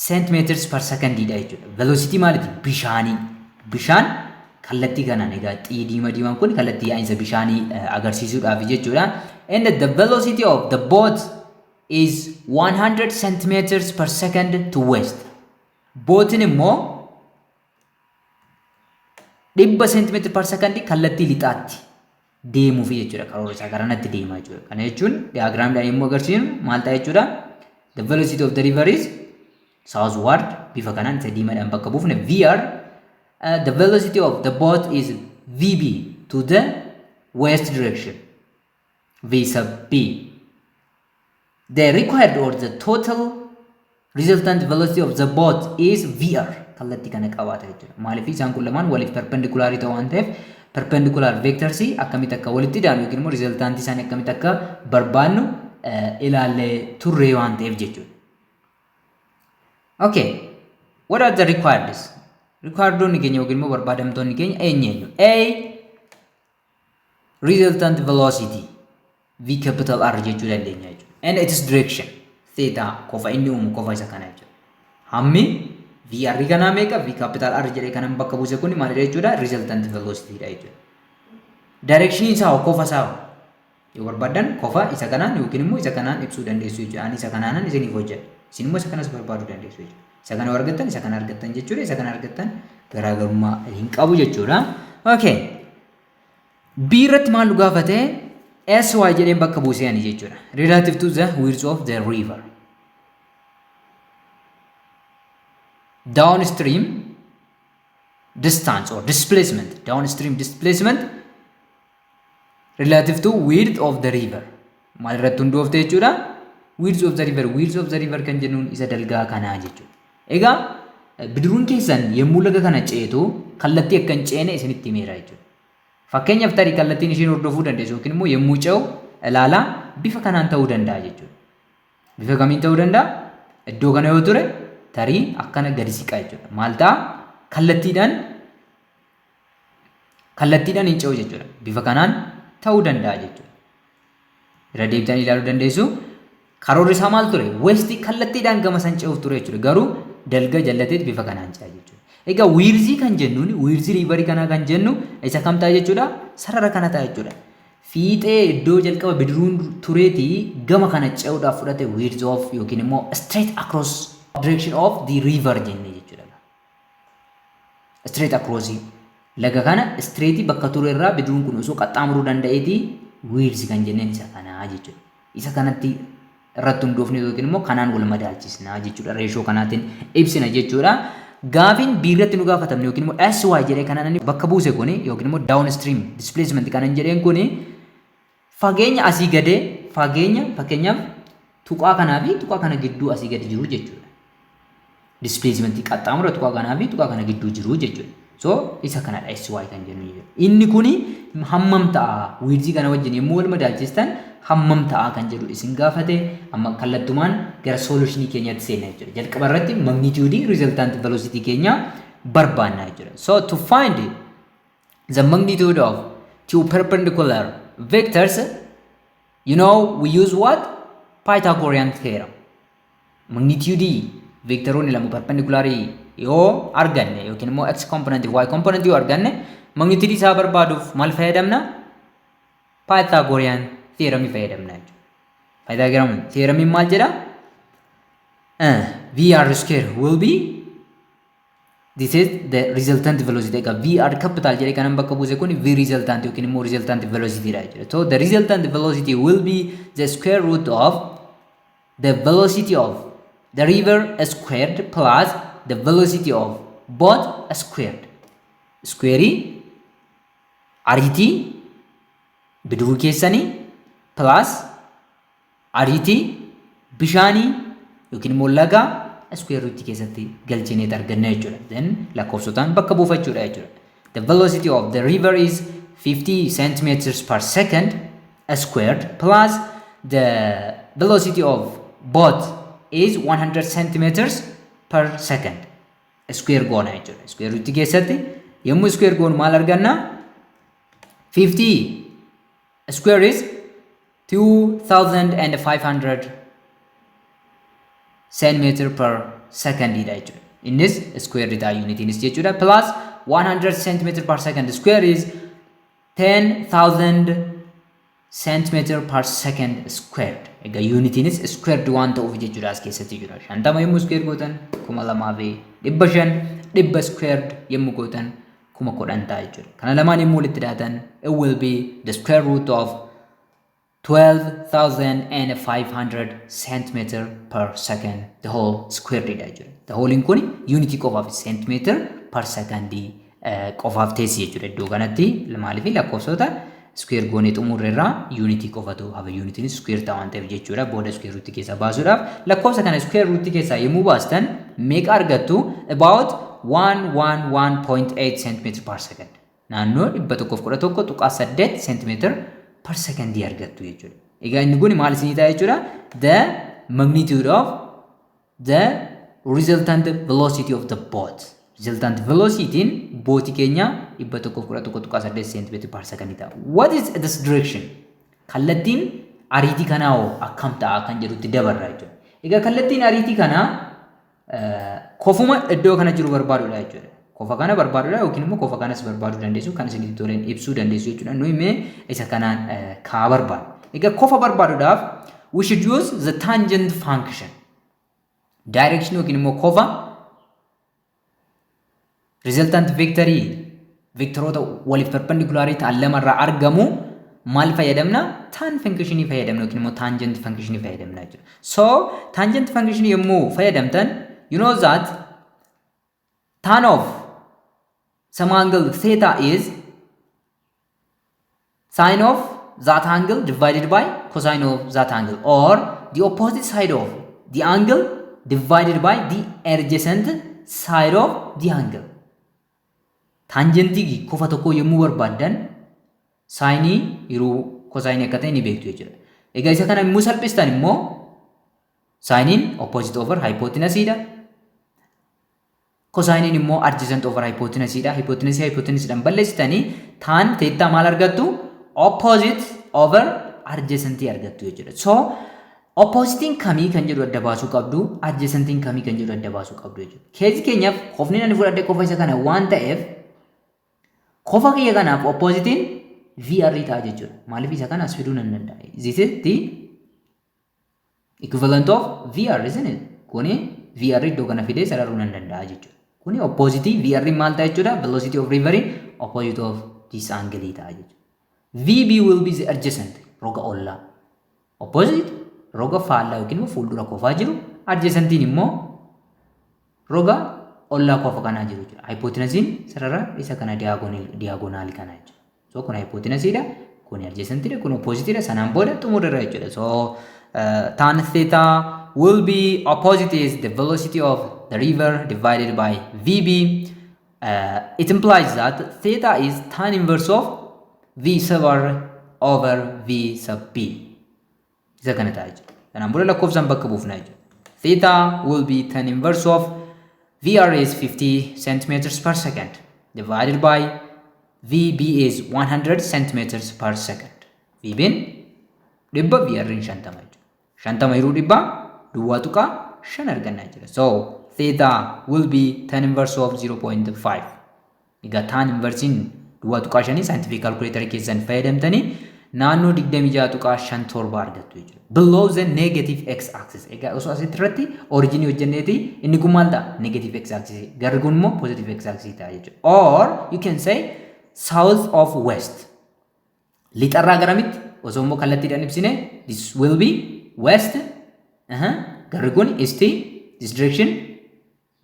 centimeters per secondiidha jechuudha. Velocity maaliti? Bishaanii. Bishaan kallattii kanaan egaa xiyyi diimaa diimaan kun kallattii yaa'insa bishaanii agarsiisuudhaaf jechuudha. And the velocity of the boat is 100 centimeters per second to west. Boatiin immoo 100 centimeter per second kallattii lixaatti deemuufi jechuudha. Karoora isaa garanatti deemaa jechuudha. Kana jechuun diagramiidhaan yommuu agarsiisnu maal ta'a jechuudha? The velocity of the river is southward, bifa kanaan isa diimaadhaan bakka buufne VR. The velocity of the boat is VB to the west direction, V sub B. The required or the total resultant velocity of the boat is VR, kallattii kana qabaata jechuudha. Maaliif? Isaan kun lamaan waliif perpendicular ta'u waan ta'eef, perpendicular vectors akkamitti akka walitti hidhamu yookiin immoo resultant isaanii akkamitti akka barbaannu ilaallee turree waan ta'eef jechuudha. Okay. What are the required? Requiredoonni keenya yookiin immoo barbaadamtoonni keenya eenyu eenyu? A, resultant velocity, V capital R jechuu dandeenya jechuudha. And its direction theta, qofa inni uumu qofa isa kana jechuudha. Hammi VR kanaa meeqa? V capital R jedhee kanan bakka buuse kun maalidha jechuudha? Resultant velocity dha jechuudha. Direction isaa qofa isaa yoo barbaaddan qofa isa kanaan yookiin immoo isa kanaan ibsuu dandeessu jechuudha. Ani isa kanaanan isiniif hojjedha. Isin immoo isa kanas barbaaduu dandeessu jechuudha. Isa kana argattan, isa kana argattan jechuudha. Isa kana argattan garaagarummaa hin qabu jechuudha. Okay. B irratti maal nu gaafate? SY jedheen bakka buusee ani jechuudha. Relative to the width of the river. Downstream distance or displacement, downstream displacement relative to width of the river maal irratti hundoofte jechuudha? Width of the river. Width of the river kan jennuun isa dalgaa kanaa jechuudha. Egaa bidiruun keessan yommuu laga kana ceetu kallattii akka hin ceene isinitti himeera jechuudha. Fakkeenyaaf, tarii kallattiin isheen hordofuu dandeessu yookiin immoo yommuu ce'u ilaalaa bifa kanaan ta'uu danda'a jechuudha. Bifa kamiin ta'uu danda'a? Iddoo kana yoo ture, tarii akkana gadi siqaa jechuudha. Maal ta'a? Kallattiidhaan hin ce'u jechuudha. Bifa kanaan ta'uu danda'a jechuudha. Irra deebitanii ilaaluu dandeessu. Karoorri isaa maal ture? West kallattiidhaan gama san ce'uuf ture jechuudha. Garuu dalga jallateet bifa kanaan ce'a jechuudha. Egaa width kan jennuun, width riverii kanaa kan jennu isa kam ta'a jechuudha? Sarara kana ta'a jechuudha. Fiixee iddoo jalqaba bidiruun tureetii gama kana ce'uudhaaf fudhate width of yookiin immoo straight across direction of the river jennee jechuudha. Straight across laga kana straight bakka ture irraa bidiruun kun osoo qaxxaamuruu danda'eetii width kan jenneen isa kanaa jechuudha. Isa kanatti irratti hundoofne yookiin immoo kanaan wal madaalchisna jechuudha. Ratio kanaatiin ibsina jechuudha. Gaafiin B irratti nu gaafatamne yookiin immoo SY jedhee kanaan inni bakka buuse kuni yookiin immoo downstream displacement kanan jedheen kuni fageenya asii gadee, fageenya fakkeenyaaf tuqaa kanaa fi tuqaa kana gidduu asii gadi jiru jechuudha. Displacement qaxxaamura tuqaa kanaa fi tuqaa kana gidduu jiru jechuudha. So isa kanadha SY kan jennu jechuudha. Inni kuni hammam ta'a, width kana wajjin yommuu wal madaalchistan hammam ta'a kan jedhu isin gaafate. Amma kallattumaan gara solutionii keenyatti seenna jechuudha. Jalqaba irratti magnitude resultant velocity keenya barbaanna jechuudha. So to find the magnitude of two perpendicular vectors, we use what? Pythagorean theorem. Magnitude vectoroonni lama perpendicularii yoo arganne yookiin immoo x component, y component yoo arganne, magnitude isaa barbaaduuf maal fayyadamna? Pythagorean theorem fayyadamna jechuudha. Pythagorean theorem maal jedha? VR square will be This is the resultant velocity. Egaa VR capital jedhee kanan bakka buuse kun V resultant yookiin immoo resultant velocity dha jechuudha. So the resultant velocity will be the square root of the velocity of the river squared plus the velocity of boat squared. Square ariitii bidiruu keessanii plus ariitii bishaanii yookiin immoo lagaa square root keessatti galchineet arganna jechuudha. Then lakkoofsotaan bakka buufachuudha jechuudha. The velocity of the river is 50 centimeters per second squared plus the velocity of boat is 100 centimeters per second. Square goona jechuudha. Square root keessatti yommuu square goonu maal arganna? 50 square is 2500 centimeter per second dha jechuudha. Innis square ta'a unitiinis jechuudha. Plus 100 centimeter per second square is 10,000 centimeter per second squared. Egaa unitiinis squared waan ta'uuf jechuudha as keessatti jira. 50 yommuu square gootan 2500, 100 squared yommuu gootan 10,000 ta'a jechuudha. Kana lamaan yommuu walitti daatan, it will be the square root of 12,500 centimeter per second the whole square dha jechuudha. The whole kun unitii qofaaf centimeter per second qofaaf teessi jechuudha. Iddoo kanatti maaliif lakkoofsota square goonee xumurre irraa unitii qofatu hafa? Unitiin square ta'a waan ta'eef jechuudha. Booda square root keessaa baasuudhaaf lakkoofsa kana square root keessaa yommuu baastan meeqa argattu? About 111.8 centimeter per second, naannoo 111.8 centimeter per second argattu jechuudha. Egaa inni kun maal isinii ta'a jechuudha? The magnitude of the resultant velocity of the boat. Resultant velocity'n bootii keenya 111.8 centimeter per second ta'a. What is this direction? Kallattiin ariitii kanaa hoo akkam ta'a kan jedhutti dabarra jechuudha. Egaa kallattiin ariitii kanaa kofuma iddoo kana jiru barbaadudha jechuudha. Kofa kana barbaadudha yookiin immoo kofa kanas barbaaduu dandeessu, kan isinitti toleen ibsuu dandeessu jechuudha. Nuyi mee isa kanaan kaa barbaadu. Egaa kofa barbaaduudhaaf we should use the tangent function. Direction yookiin immoo kofa resultant vectorii vectoroota waliif perpendicularii ta'an lamarraa argamu maal fayyadamna? Tan functionii fayyadamna yookiin immoo tangent functionii fayyadamna jechuudha. So tangent functionii yommuu fayyadamtan, you know that tan of some angle theta is sine of that angle divided by cosine of that angle, or the opposite side of the angle divided by the adjacent side of the angle. Tangentii kofa tokko yommuu barbaaddan sineii yeroo cosineii akka ta'e ni beektu jechuudha. Egaa isa kana immoo salphistan immoo sineiin opposite over hypotenuse. Cosineiin immoo adjacent over hypotenuse. Hypotenuse hypotenusedhaan balleessitanii tan theta maal argattu? Opposite over adjacent argattu jechuudha. So oppositiin kamii kan jedhu adda baasuu qabdu, adjacentiin kamii kan jedhu adda baasuu qabdu jechuudha. Caseii keenyaaf kofni ani fudhadhe kofa isa kana waan ta'eef kofa kiyya kanaaf oppositiin VR ta'a jechuudha. Maaliif isa kana as fiduu nan danda'a? This is the equivalent of VR, isn't it? Kuni VR iddoo kana fidee sararuu nan danda'a jechuudha. Kuni opposite VR maal ta'a jechuudha? Velocity of river opposite of this angle ta'a jechuudha. VB will be the adjacent, roga ollaa. Opposite roga faallaa yookiin immoo fuuldura kofaa jiru. Adjacentiin immoo roga ollaa kofa kanaa jiru jechuudha. Hypotenuseiin sarara isa kana diagonalii kana jechuudha. So kun hypotenuseiidha, kun adjacentiidha, kun oppositeidha. Sanaan booda xumurreerra jechuudha. So tan theta will be opposite is the velocity of the river divided by VB. It implies that theta is tan inverse of V sub R over V sub B. Isa kana ta'a jechuudha. Kanaan booda lakkoofsaan bakka buufna jechuudha. Theta will be tan inverse of VR is 50 centimeters per second divided by VB is 100 centimeters per second. VB'n 100, VR'n 50 jechuudha. 50 yeroo 100 0.5 arganna jechuudha. So theta will be tan inverse of 0.5. Egaa tan inversiin 0.5 scientific calculator keessan fayyadamtanii naannoo 26.57 argattu jechuudha. Below the negative x axis. Egaa osoo asitti irratti originii hojjenneeti inni kun maal ta'a? Negative x axis. Garri kun immoo positive x axis ta'a jechuudha. Or you can say south of west. Lixarraa garamitti osoo immoo kallattiidhaan ibsine, this will be west. Garri kun east, this direction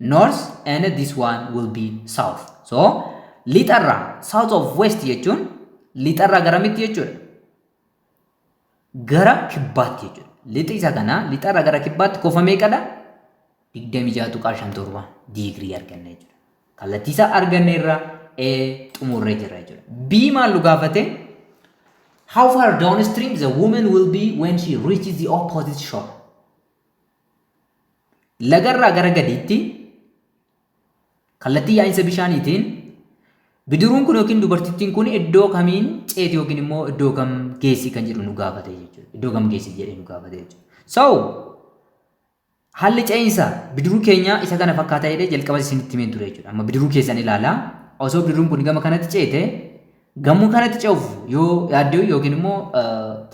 north, and this one will be south. So lixarraa, south of west jechuun lixarraa garamitti jechuudha? Gara kibbaatti jechuudha. Lixi isa kana lixarraa gara kibbaatti kofa meeqadha? 26.57 digirii arganna jechuudha. Kallattii isaa arganne irra A xumurree jirra jechuudha. B maal nu gaafate? How far downstream the woman will be when she reaches the opposite shore? Lagarraa gara gadiitti kallattii yaa'insa bishaaniitiin bidiruun kun yookiin dubartittiin kun iddoo kamiin ceeti yookiin immoo iddoo kam geessi kan jedhu nu gaafate jechuudha. Iddoo kam geessi jedhee nu gaafate jechuudha. So haalli ce'iinsa bidiruu keenyaa isa kana fakkaataa jedhee jalqaba isinitti himeen ture jechuudha. Amma bidiruu keessan ilaalaa. Osoo bidiruun kun gama kanatti ceete, gamoo kanatti ce'uuf yoo yaaddee yookiin immoo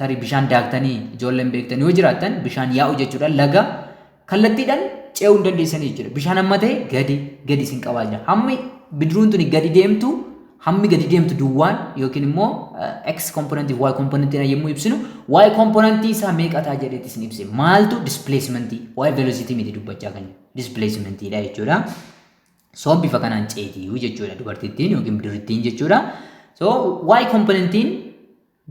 tarii bishaan daaktanii ijoolleen beektan yoo jiraattan, bishaan yaa'u jechuudha, laga kallattiidhaan ce'uu hin dandeessanii jechuudha. Bishaan amma ta'e gadi gadi isin qabaa jira. Hammi bidiruun tuni gadi deemtu, hammi gadi deemtu duwwaan yookiin immoo x componentii y componentii yommuu ibsinu, y componentii isaa meeqa ta'a jedheeti isin ibse. Maaltu? Displacement, y velocity miti dubbachaa kan jiru, displacementiidha jechuudha. So bifa kanaan ceetiyyuu jechuudha dubartittiin yookiin bidiruttiin jechuudha. So y componentiin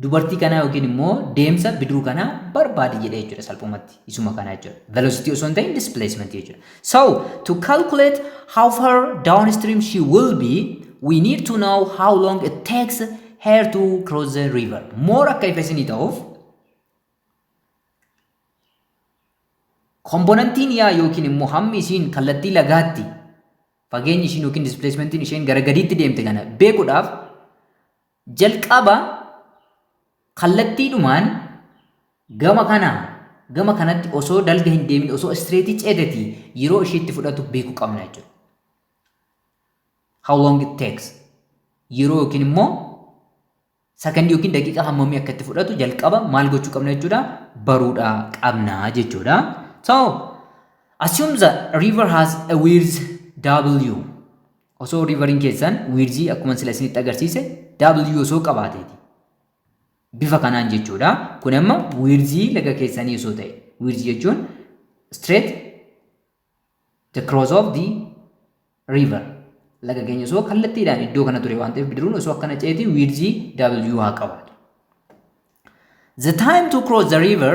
dubartii kanaa yookiin immoo deemsa bidiruu kanaa barbaadi jedhee jechuudha, salphumatti isuma kana jechuudha. Velocity osoo hin ta'in displacement jechuudha. So to calculate how far downstream she will be, we need to know how long it takes her to cross the river. More akka ifa isinii ta'uuf, componentiin yaa yookiin immoo hammi isiin kallattii lagaatti fageenyi ishiin yookiin displacementiin isheen gara gadiitti deemte kana beekuudhaaf, jalqaba kallattiidhumaan gama kana gama kanatti osoo dalga hin deemin, osoo straightii ceeteti yeroo isheetti fudhatu beekuu qabna jechuudha. How long it takes, yeroo yookiin immoo sakandii yookiin daqiiqaa hammamii akka itti fudhatu jalqaba maal gochuu qabna jechuudha? Baruudha qabna jechuudha. So assume the river has a width W. Osoo riveriin keessan widthii akkuma sila isinitti agarsiise W osoo qabaateeti. Bifa kanaan jechuudha. Kun amma widthii laga keessanii osoo ta'e. Width jechuun straight the cross of the river. Laga keenya osoo kallattiidhaan iddoo kana ture waan ta'eef, bidiruun osoo akkana ceeti widthii W haa qabaatu. The time to cross the river,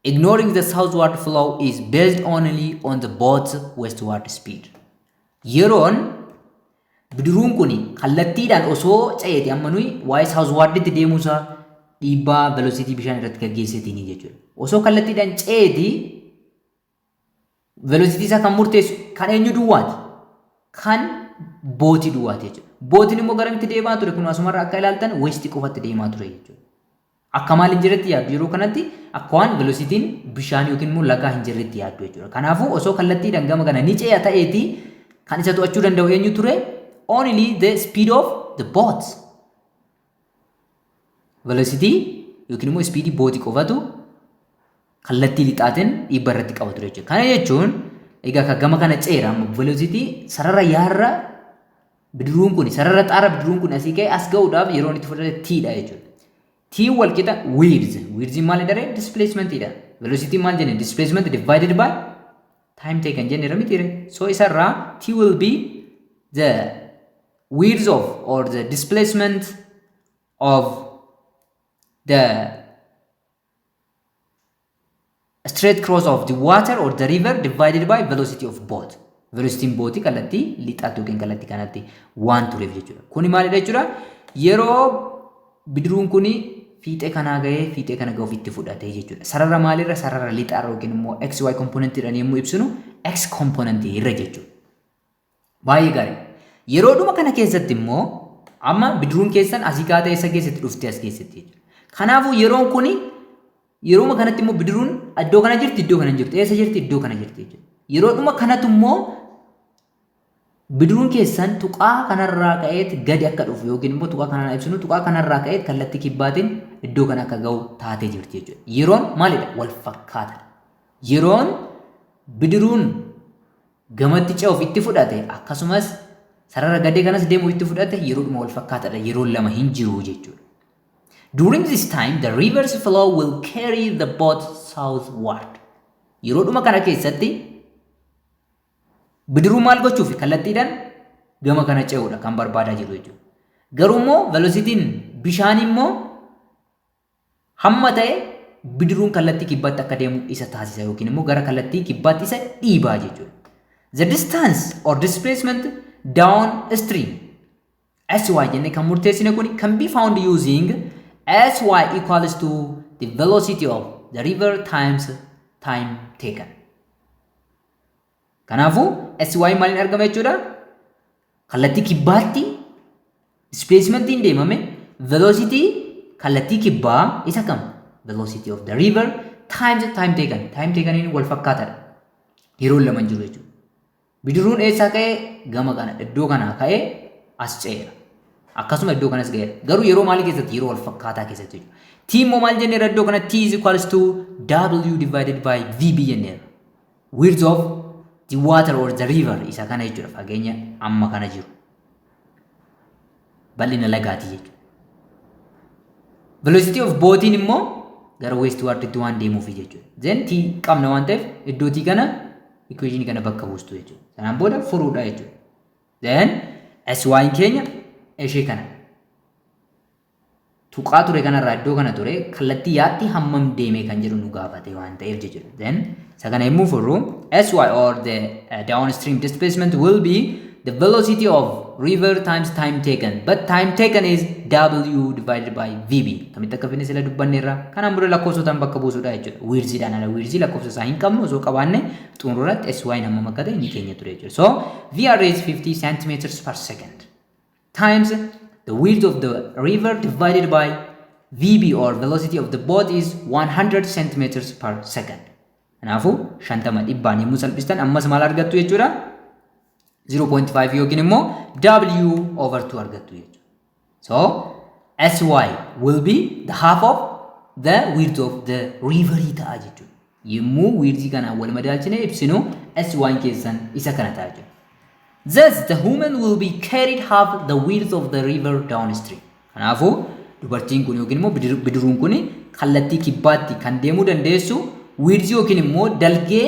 ignoring the southward flow, is based only on the boat's westward speed. Yeroon bidiruun kun kallattiidhaan osoo ce'eeti, amma nuyi waa'ee southwarditti deemuusaa dhiibbaa velocity bishaan irratti gaggeesseetiini jechuudha. Osoo kallattiidhaan ce'eeti, velocity isaa kan murteessu kan eenyu duwwaati? Kan boatii duwwaati jechuudha. Boatiin immoo garamitti deemaa ture? Kun asumarra akka ilaaltan west qofatti deemaa ture jechuudha. Akka maal hin jirretti yaaddu yeroo kanatti? Akka waan velocityn bishaan yookiin immoo lagaa hin jirretti yaaddu jechuudha. Kanaafuu osoo kallattiidhaan gama kana ni ce'a ta'eeti, kan isa to'achuu danda'u eenyu ture? Only the speed of the boat. Velocity yookiin immoo speedii boatii qofatu kallattii lixaatiin dhiibba irratti qaba ture jechuudha. Kana jechuun egaa akka gama kana ceera, amma velocity sarara yaarra bidiruun kun, sarara xaara bidiruun kun asii ka'e as ga'uudhaaf yeroo inni itti fudhate t dha jechuudha. T wal qixa width. Width maal daree? Displacement dha. Velocity maal jenne? Displacement divided by time taken jenne miti ree? So isarraa t will be the width of or the displacement of the straight cross of the water or the river divided by velocity of boat. Velocity boatii kallattii lixaatti yookiin kallattii kanatti waan tureef jechuudha. Kuni maalidha jechuudha? Yeroo bidiruun kuni fiixee kanaa gahee fiixee kana gahuuf itti fudhate jechuudha. Sarara maalirra? Sarara lixaarra yookiin immoo XY componentiidhaan yommuu ibsinu X componentii irra jechuudha. Baay'ee gaarii. Yeroo dhuma kana keessatti immoo amma bidiruun keessan asii kaatee eessa keessatti dhufte? As keessatti jechuudha. Kanaafuu yeroon kuni yerooma kanatti immoo bidiruun iddoo kana jirti, iddoo kana hin jirtu. Eessa jirti? Iddoo kana jirti jechuudha. Yeroo dhuma kanatu immoo Bidiruun keessan tuqaa kanarraa ka'eet gadi akka dhufu yookiin immoo tuqaa kanaan ibsinu, tuqaa kanarraa ka'eet kallattii kibbaatiin iddoo kana akka ga'u taatee jirti jechuudha. Yeroon maalidha? Wal fakkaata. Yeroon bidiruun gamatti ce'uuf itti fudhate, akkasumas sarara gadee kanas deemuuf itti fudhate, yeroodhuma wal fakkaataadha. Yeroon lama hin jiru jechuudha. During this time, the river's flow will carry the boat southward. Yeroodhuma kana keessatti bidiruu maal gochuuf kallattiidhaan gama kana ce'uudha kan barbaadaa jiru jechuudha. Garuu immoo velocityn bishaan immoo hamma ta'e bidiruun kallattii kibbaatti akka deemu isa taasisa yookiin immoo gara kallattii kibbaatti isa dhiibaa jechuudha. The distance or displacement downstream, SY jennee kan murteessine kun, can be found using SY equals to the velocity of the river times time taken. Kanaafuu SY maaliin argama jechuudha? Kallattii kibbaatti displacementiin deemame velocity kallattii kibbaa isa kam? Velocity of the river times time taken. Time takeniin wal fakkaataadha. Yeroon lama hin jiru jechuudha. Bidiruun eessaa ka'ee? Gama kana, iddoo kanaa ka'ee as ce'eera. Akkasuma iddoo kanas ga'eera. Garuu yeroo maalii keessatti? Yeroo wal fakkaataa keessatti jechuudha. T immoo maal jenneera iddoo kana? T is equals to W divided by VB jenneera. Width of the water or the river isa kana jechuudha, fageenya amma kana jiru. Bal'ina lagaati jechuudha. Velocity of boatiin immoo gara westwarditti waan deemuufi jechuudha. Then T qabna waan ta'eef iddoo T kana equation kana bakka buustu jechuudha. Sanaan booda furuudha jechuudha. Then SY keenya ishee kana. Tuqaa ture kanarraa, iddoo kana ture, kallattii yaatti hammam deeme kan jedhu nu gaafate waan ta'eef jechuudha. Then isa kana yommuu furru, SY or the downstream displacement will be the velocity of river times time taken, but time taken is W divided by VB. Kamitti akka finne sila dubbanneerra. Kanaan booda lakkoofsotaan bakka buusuudha jechuudha. Widthiidhaan ala widthii lakkoofsa isaa hin qabnu. Osoo qabaanne xumurratti SY hammam akka ta'e ni keenya ture jechuudha. So VR is 50 centimeters per second times the width of the river divided by VB or velocity of the boat is 100 centimeters per second. Kanaafuu 50 dhibbaan yommuu salphistan ammas maal argattu jechuudha? 0.5 yookiin immoo W over 2 argattu jechuudha. So SY will be the half of the width of the river ta'a jechuudha. Yommuu width kana wal madaalchine ibsinu, SY keessan isa kana ta'a jechuudha. Thus, the woman will be carried half the width of the river downstream. Kanaafuu dubartiin kun yookiin immoo bidiruun kun kallattii kibbaatti kan deemuu dandeessu width yookiin immoo dalgee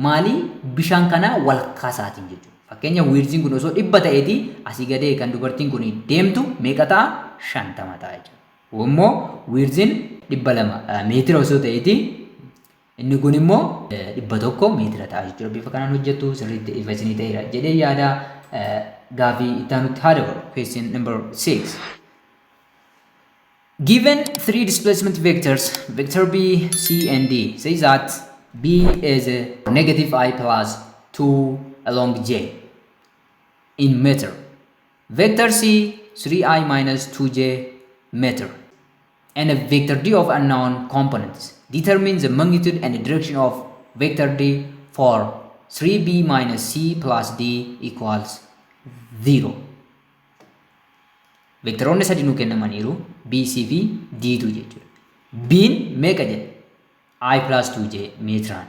maalii? Bishaan kanaa walakkaa isaatiin jechuudha. Fakkeenya, widthiin kun osoo 100 ta'eeti asii gadee kan dubartiin kun deemtu meeqa ta'a? 50 ta'a jechuudha. Immoo widthiin 200 meetira osoo ta'eeti inni kun immoo 100 meetira ta'a jechuudha. Bifa kanaan hojjettu sirriitti ifa isinii ta'eera jedhee yaada. Gaafii itti aanutti haa dabalu. Question number 6. Given three displacement vectors, vector B, C, and D, say that B is a negative I plus 2 along J in meter. Vector C, 3I minus 2J meter. And a vector D of unknown components. Determine the magnitude and the direction of vector D for 3B minus C plus D equals 0. Vectoroonni sadi nuu kennamaniiru, B, C fi D tu jechuudha. B'n meeqa jedhe? I plus 2J meetiraan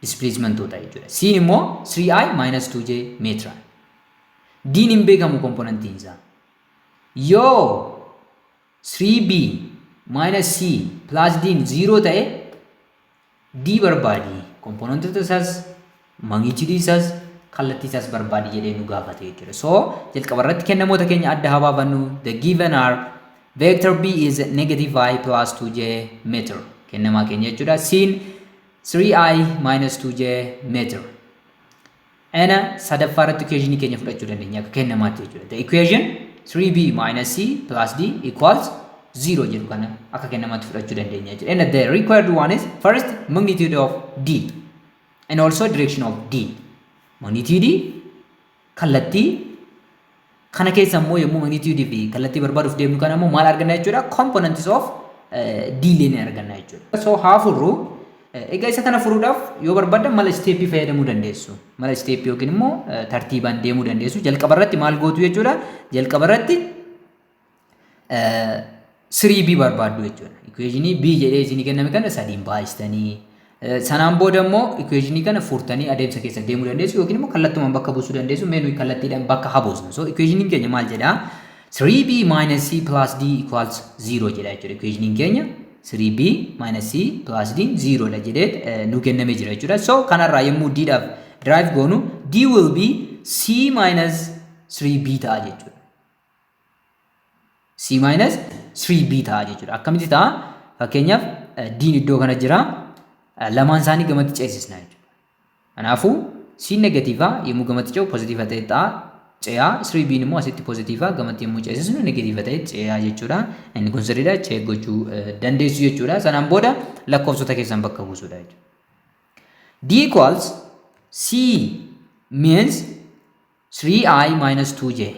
displacementoota jechuudha. C'n immoo 3I minus 2J meetiraan. D'n hin beekamu componentiin isaa. Yoo 3B minus C plus D'n 0 ta'e, D barbaadi. Componentoota isaas, magnitude isaas, kallattii isaas barbaadi jedhee nu gaafate jechuudha. So jalqaba irratti kennamoota keenya adda haa baafannu. The given are vector B is negative I plus 2j meter kennamaa keenya jechuudha. C'n 3i minus 2j meter. Ena sadaffaa irratti equation keenya fudhachuu dandeenya akka kennamaatti jechuudha. The equation 3b minus c plus d equals 0 jedhu kana akka kennamaatti fudhachuu dandeenya jechuudha. And the required one is first magnitude of d and also direction of d. Magnitude, kallattii kana keessa immoo yommuu magnitude fi kallattii barbaaduuf deemnu kana immoo maal arganna jechuudha? Components of d illee ni arganna jechuudha. So haa furru. Egaa isa kana furuudhaaf yoo barbaaddan mala stepii fayyadamuu dandeessu. Mala stepii yookiin immoo tartiibaan deemuu dandeessu. Jalqaba irratti maal gootu jechuudha? Jalqaba irratti 3B barbaaddu jechuudha. Equationii B jedhee isinii kenname kana sadiin baay'istanii, sanaan booda immoo equationii kana furtanii adeemsa keessa deemuu dandeessu yookiin immoo kallattumaan bakka buusuu dandeessu. Mee nuyi kallattiidhaan bakka haa buusnu. So equationiin keenya maal jedhaa? 3B minus C plus D equals 0 jedha jechuudha. Equationiin keenya 3B minus C plus D 0 dha jedhee nu kennamee jira jechuudha. So kanarraa yommuu D dhaaf derive goonu, D will be C minus 3B ta'a jechuudha. C minus 3B ta'a jechuudha. Akkamitti ta'a? Fakkeenyaaf, D'n iddoo kana jira. Lamaan isaanii gamatti ceesisna jechuudha. Kanaafuu C negatiivaa yommuu gamatti ce'u pozitiiva ta'e ta'a ce'aa. 3B immoo asitti pozitiivaa, gamatti yommuu ceesisnu negatiiva ta'e ce'aa jechuudha. Inni kun sirriidha, check gochuu dandeessu jechuudha. Sanaan booda lakkoofsota keessan bakka buusuudha jechuudha. D equals C means 3i minus 2j.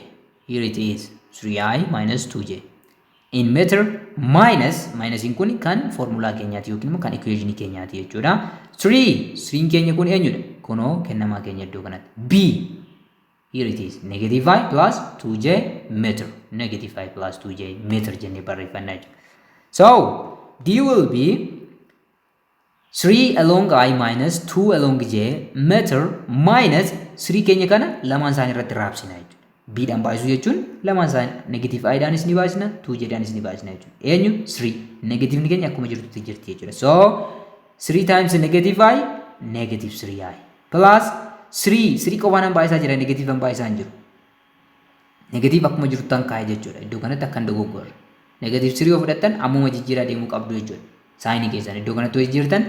Here it is, 3i minus 2j in meter minus, minusiin kun kan formulaa keenyaati yookiin immoo kan equationii keenyaati jechuudha. 3, 3 keenya kun eenyudha? Kunoo kennamaa keenya iddoo kanatti. B, here it is, negative i plus 2j meter, negative i plus 2j meter jennee barreeffannaa jechuudha. So D will be 3 along i minus 2 along j meter minus 3 keenya kana lamaan isaanii irratti raabsina jechuudha. B dhaan baay'isuu jechuun lamaan isaanii negative i dhaanis ni baay'isna, 2j dhaanis ni baay'isna jechuudha. Eenyu? 3. Negativeni keenya akkuma jirtutti jirti jechuudha. So 3 times negative i, negative 3i, plus 3, 3 qofaan baay'isaa jira, negative baay'isaa hin jiru. Negative akkuma jirtu tan kaa'e jechuudha. Iddoo kanatti akkan dogoggorre. Negative 3 yoo fudhattan ammuma jijjiiraa deemuu qabdu jechuudha. Signii keessan iddoo kanatti yoo jijjiirtan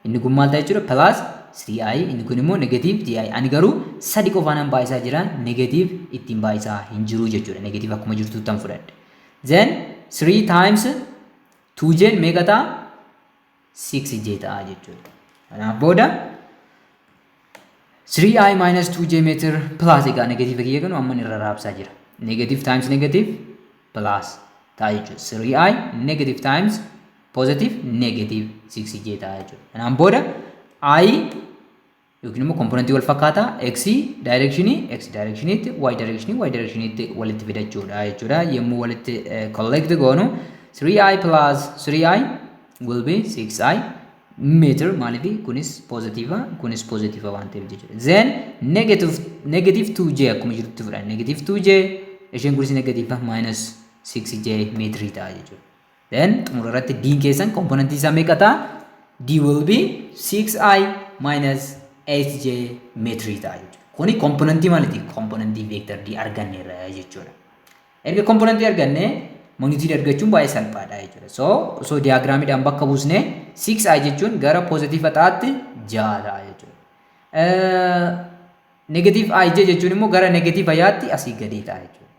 inni kun maal ta'a jechuudha? Plus 3i, inni kun immoo negative ji. Ani garuu sadi qofaan baay'isaa jira, negative ittiin baay'isaa hin jiru jechuudha. Negative akkuma jirtu tan fudhadhe. Then 3 times 2j meeqa ta'a? 6j ta'a jechuudha. Kanaaf booda 3i minus 2j meter plus, egaa negative kiyya kanu amma irra raabsaa jira. Negative times negative plus ta'a jechuudha. 3i negative times positive, negative 6j ta'a jechuudha. Kanaan booda i yookiin immoo componentii wal fakkaataa x directionii x directioniitti, y directionii y directioniitti walitti fidachuudha jechuudha. Yommuu walitti collect goonu, 3i plus 3i will be 6i meter. Maaliif? Kunis positive, kunis positive waan ta'eef jechuudha. Then negative 2j akkuma jirutti fudhanna. Negative 2j, isheen kunis negative, minus 6j meetirii ta'a jechuudha. Then xumura irratti d keessan componentii isaa meeqa ta'a? D will be 6i minus 8j meetirii ta'a jechuudha. Kuni componentii maaliiti? Componentii vector d arganneerra jechuudha. Erga componentii arganne, magnitude argachuun baay'ee salphaadha jechuudha. So osoo diagramiidhaan bakka buusnee, 6i jechuun gara positive ta'aatti 6 ta'a jechuudha. Negative ij jechuun immoo gara negative yaatti asii gadii ta'a jechuudha.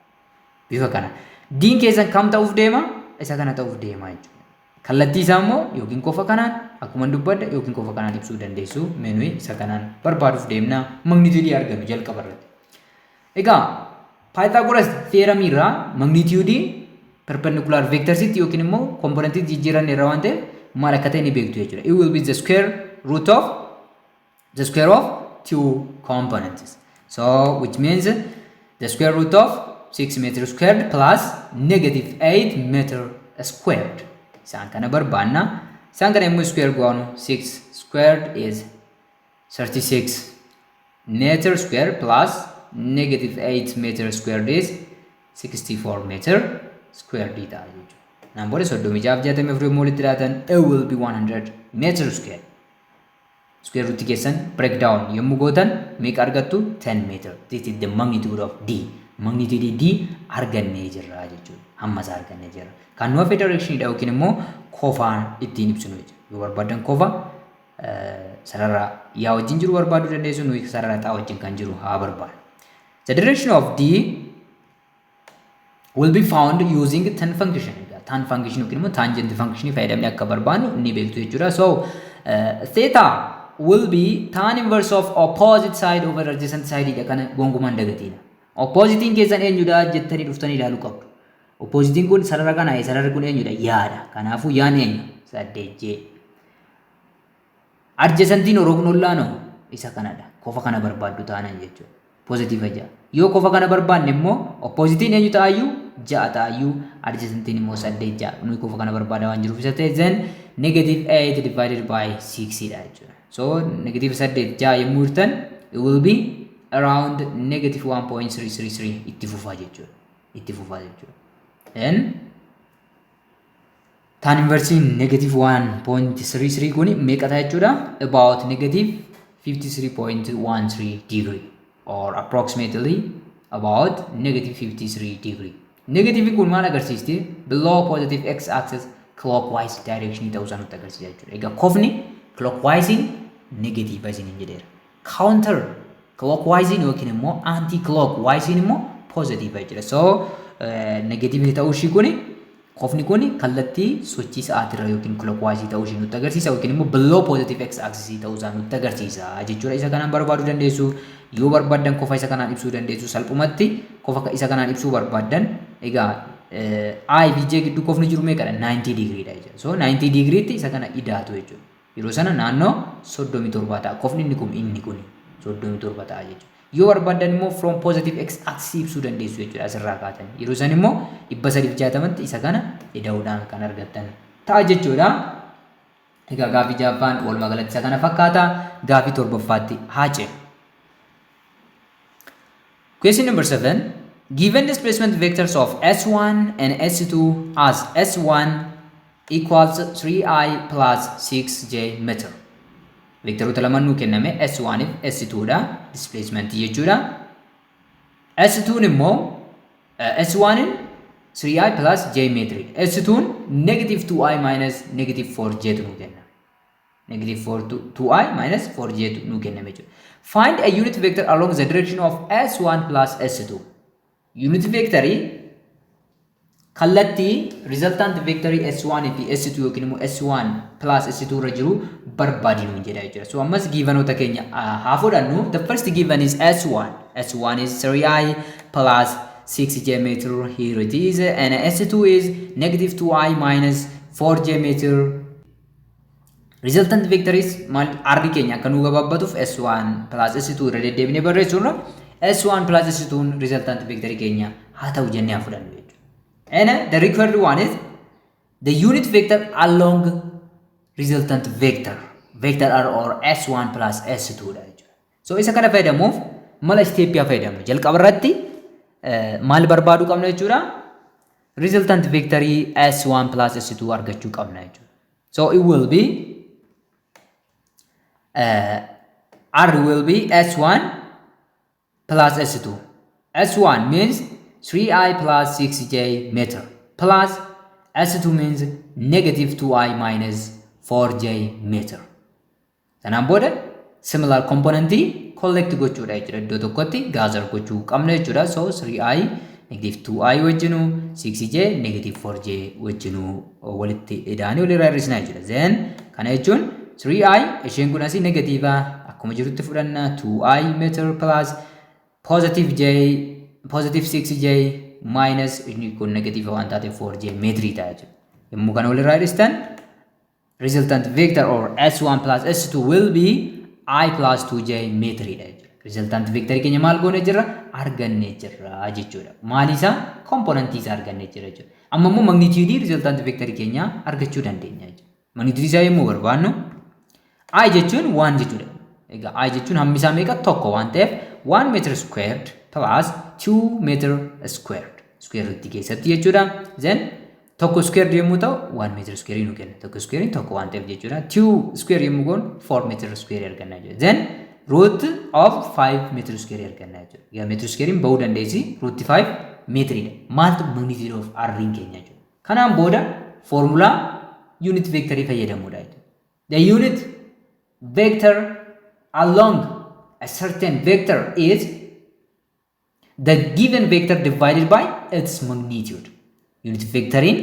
Bifa kana. Diin keessan kam ta'uuf deema? Isa kana ta'uuf deema jechuudha. Kallattii isaa immoo yookiin kofa kanaan akkuma dubbadde yookiin kofa kanaan ibsuu dandeessu. Meenuyi isa kanaan barbaaduuf deemna, magnitude argannu jalqaba irratti. Egaa Pythagoras theorem irraa magnitude perpendicular vectorsitti yookiin immoo componentii jijjiiran irraa waan ta'eef maal akka ta'e ni beektu jechuudha. It will be the square root of the square of two components. So which means the square root of 6 meter squared plus negative 8 meter squared. Isaan kana barbaanna. Isaan kana immoo square goonu, 6 squared is 36 meter square plus negative 8 meter squared is 64 meter squared ta'a jechuudha. Kanaan booda 36 64 yommuu walitti dhiyaatan, it will be 100 meter square. Square root keessan break down yommuu gootan meeqa argattu? 10 meter. This is the magnitude of D. Magnitude D argannee jirra jechuudha. Hamma isaa argannee jirra. Kan nu hafe direction dha yookiin immoo kofaan ittiin ibsinu jechuudha. Yoo barbaadan kofa sarara yaa wajjin jiru barbaaduu dandeessu, nuyi sarara xaa wajjin kan jiru haa barbaadu. The direction of D will be found using tan function. Tan function yookiin immoo tangent function fayyadamne akka barbaannu ni beektu jechuudha. So theta will be tan inverse of opposite side over adjacent side dha, kana gonkumaan dagatiina. Oppositiin keessan eenyudha jettanii dhuftanii ilaaluu qabdu. Oppositiin kun sarara kana, sararri kun eenyudha? Yaadha. Kanaafuu yaan eenyu? 8 j. Adjacentiin rognollaanoo isa kanadha. Kofa kana barbaaddu taanan jechuudha. Positive 6. Yoo kofa kana barbaanne immoo oppositeiin eenyu ta'ayyuu? Ja'a ta'ayyuu, adjacentiin immoo saddeet ja'a. Nuyi kofa kana barbaada waan jiruuf isa ta'e, then negative 8 divided by 6 dha jechuudha. So negative saddeet ja'a yommuu hirtan, it will be around negative 1.333 itti fufaa jechuudha. Itti fufaa jechuudha. Then tan inversiin negative 1.33 kuni meeqa ta'a jechuudha? About negative 53.13 degree or approximately about negative 53 degree. Negative kun maal agarsiisti? Below positive x axis, clockwise direction ta'uu isaa nutti agarsiisa jechuudha. Egaa kofni clockwise negative isiniin jedheera. Counter clockwise yookiin immoo anti clockwise immoo positive jechuudha. So negative ta'uu ishii kuni, kofni kun kallattii sochii sa'aatirra yookiin clockwise ta'uu ishii nutti agarsiisa, yookiin immoo below positive x axis ta'uu isaa nutti agarsiisa jechuudha. Isa kanaan barbaaduu dandeessu. Yoo barbaaddan kofa isa kanaan ibsuu dandeessu. Salphumatti kofa isa kanaan ibsuu barbaaddan, egaa I fi J gidduu kofni jiru meeqadha? 90 degreedha jechuudha. So 90 degreetti isa kana idaatu jechuudha. Yeroo sana naannoo 37 ta'a. Kofni inni kun 37 ta'a jechuudha. Yoo barbaaddan immoo from positive x axis ibsuu dandeessu jechuudha asirraa kaatan. Yeroo san immoo 360tti isa kana ida'uudhaan kan argattan ta'a jechuudha. Egaa gaafii ja'affaan walumaa galatti isa kana fakkaata. Gaafii torbaffaatti haa ceenu. Question number 7. Given displacement vectors of S1 and S2 as S1 equals 3i plus 6j meter. Vectoroota lamaan nuu kenname S1 fi S2 dha. Displacement jechuudha. S2 immoo, S1 3i plus j meter. S2 negative 2i minus negative 4j tu nuu kenname. Negative 4 2i minus 4j tu nuu kenname jechuudha. Find a unit vector along the direction of S1 plus S2. Unit vectorii kallattii resultant vectorii S1 fi S2 yookiin immoo S1 plus S2 irra jiru barbaadi nuun jedha jechuudha. So ammas givenoota keenya haa fudhannu. The first given is S1. S1 is 3i plus 6j meter. Here it is. And S2 is negative 2i minus 4j meter. Resultant vector is maal? R keenya akka nuu gabaabbatuuf S1 plus S2 irra deddeebinee barreessuurra S1 plus S2 resultant vector keenya haa ta'u jennee haa fudhannu jechuudha. And the required one is the unit vector along resultant vector, vector R or S1 plus S2 dha jechuudha. So isa kana fayyadamuuf mala steppii fayyadamnu. Jalqaba irratti maal barbaaduu qabna jechuudha? Resultant vectorii S1 plus S2 argachuu qabna jechuudha. So it will be R will be S1 plus S2. S1 means 3i plus 6j meter plus S2 means negative 2i minus 4j meter. Sanaan booda similar componentii collect gochuudha jechuudha. Iddoo tokkotti gather gochuu qabna jechuudha. So 3i negative 2i wajjinuu, 6j negative 4j wajjinuu walitti ida'anii walirraa hir'isna jechuudha. Then kana jechuun 3i, isheen kun asii negative akkuma jirutti fudhanna, 2i meter plus positive j, positive 6j minus, inni kun negative waan taateef, 4j meetirii ta'a jechuudha. Yommuu kana walirraa hir'istan, resultant vector or S1 plus S2 will be i plus 2j meetiriidha jechuudha. Resultant vector keenya maal goone jirra? Argannee jirra jechuudha. Maali isaa? Componentii isaa argannee jira jechuudha. Amma immoo magnitude resultant vector keenya argachuu dandeenya jechuudha. Magnitude isaa yommuu barbaannu, i jechuun 1 jechuudha. Egaa i jechuun hammi isaa meeqa? Tokko waan ta'eef, 1 meter squared plus 2 meter squared, square root keessatti jechuudha. Then tokko squared yommuu ta'u 1 meter square nu kenna. Tokko square tokko waan ta'eef jechuudha. 2 square yommuu goonu 4 meter square arganna jechuudha. Then root of 5 meter square arganna jechuudha. Egaa meter square bahuu dandeessi, root 5 meetiriidha. Maaltu? Magnitude of r keenya jechuudha. Kanaan booda formulaa unit vectorii fayyadamuudha jechuudha. The unit vector along a certain vector is the given vector divided by its magnitude. Unit vectoriin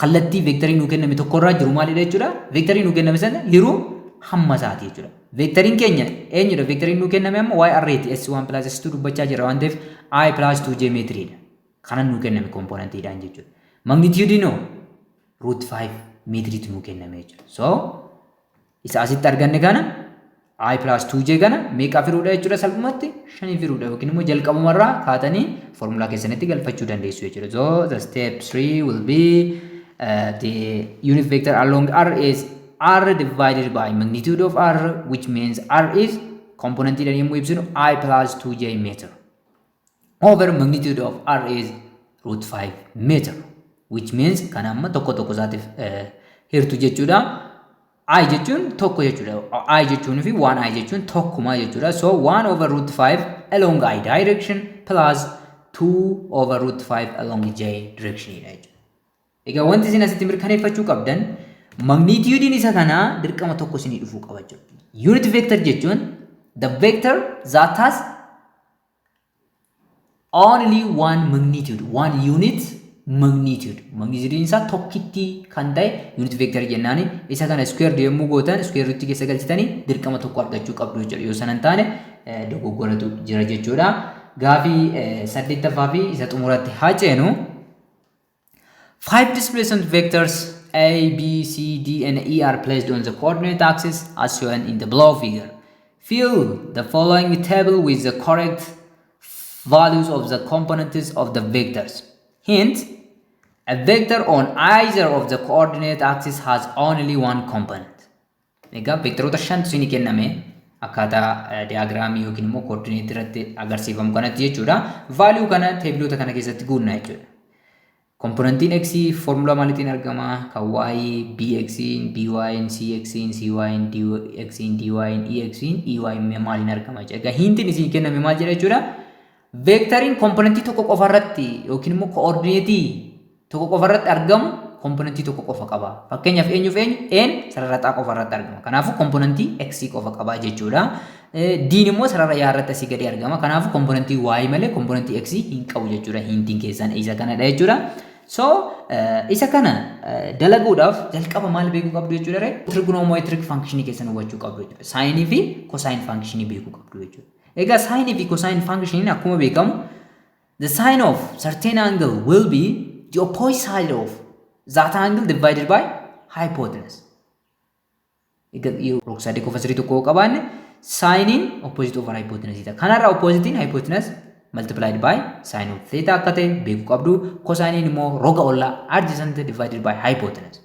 kallattii vectorii nuu kenname tokkorraa jiru maalidha jechuudha? Vectorii nuu kenname sana hiruu hamma isaati jechuudha. Vectoriin keenya eenyudha? Vectoriin nuu kenname amma y r ti, s1 plus s2 dubbachaa jira waan ta'eef, i plus 2j meetiriidha. Kana nuu kenname componentiidhaan jechuudha. Magnitude noo root 5 meetiriitu nuu kenname jechuudha. So Isa asitti arganne kana, i plus 2j kana, meeqaaf hiruudha jechuudha? Salphumatti shaniif hiruudha yookiin immoo jalqabumarraa kaatanii foormulaa keessanitti galfachuu dandeessu jechuudha. So the step 3 will be the unit vector along r is r divided by magnitude of r, which means r is componentiidhaan yommuu ibsinu i plus 2j meter over magnitude of r is root 5 meter, which means kana amma tokko tokko isaatiif hirtu jechuudha. I jechuun tokko jechuudha. I jechuun fi one i jechuun tokkuma jechuudha. So 1 over root 5 along i direction plus 2 over root 5 along j direction dha jechuudha. Egaa wanti isin asitti mirkaneeffachuu qabdan, magnituudiin isa kanaa dirqama tokko isinii dhufuu qaba jechuudha. Unit vector jechuun the vector that has only one magnitude, one unit magnitude. Magnitude isaa tokkittii kan ta'e unit vector jennaani. Isa kana square yommuu gootan, square root keessa galchitanii dirqama tokko argachuu qabdu jechuudha. Yoo sana hin taane dogoggoratu jira jechuudha. Gaafii saddeettaffaa fi isa xumuratti haa ceenu. Five displacement vectors A, B, C, D, and E are placed on the coordinate axis as shown in the below figure. Fill the following table with the correct values of the components of the vectors. Hint: a vector on either of the coordinate axis has only one component. Egaa vectoroota shantu isinii kenname akkaataa diyaagiraamii yookiin immoo coordinate irratti agarsiifamu kanatti jechuudha. Value kana teebiloota kana keessatti guunna jechuudha. Komponentiin x foormulaa maaliitiin argama? Kan y, bx, by, cx, cy, dx, dy, ex, ey maaliin argama jechuudha. Egaa hintiin isin kenname maal jedha jechuudha? Veektariin komponentii tokko qofa irratti yookiin immoo koordineetii tokko qofa irratti argamu komponentii tokko qofa qaba. Fakkeenyaaf, eenyuuf eenyu? Een sarara x qofa irratti argama. Kanaafuu komponentii x qofa qaba jechuudha. Diin immoo sarara y irratti asii gadi argama. Kanaafuu komponentii y malee komponentii x hin qabu jechuudha. Hintiin keessan isa kanadha jechuudha. So isa kana dalaguudhaaf jalqaba maal beekuu qabdu jechuudha ree? Trigonometric functionii keessan hubachuu qabdu jechuudha. Saayinii fi cosine functionii beekuu qabdu jechuudha. Egaa saayinii fi cosine functioniin akkuma beekamu, the sine of certain angle will be the opposite side of that angle divided by hypotenuse. Egaa rog-sadii qofa sirrii tokko qabaanne, saayiniin opposite over hypotenuse ta'a. Kanarraa oppositiin hypotenuse multiplied by sin of theta akka ta'e beekuu qabdu. Cosiniin immoo roga ollaa, adjacent divided by hypotenuse.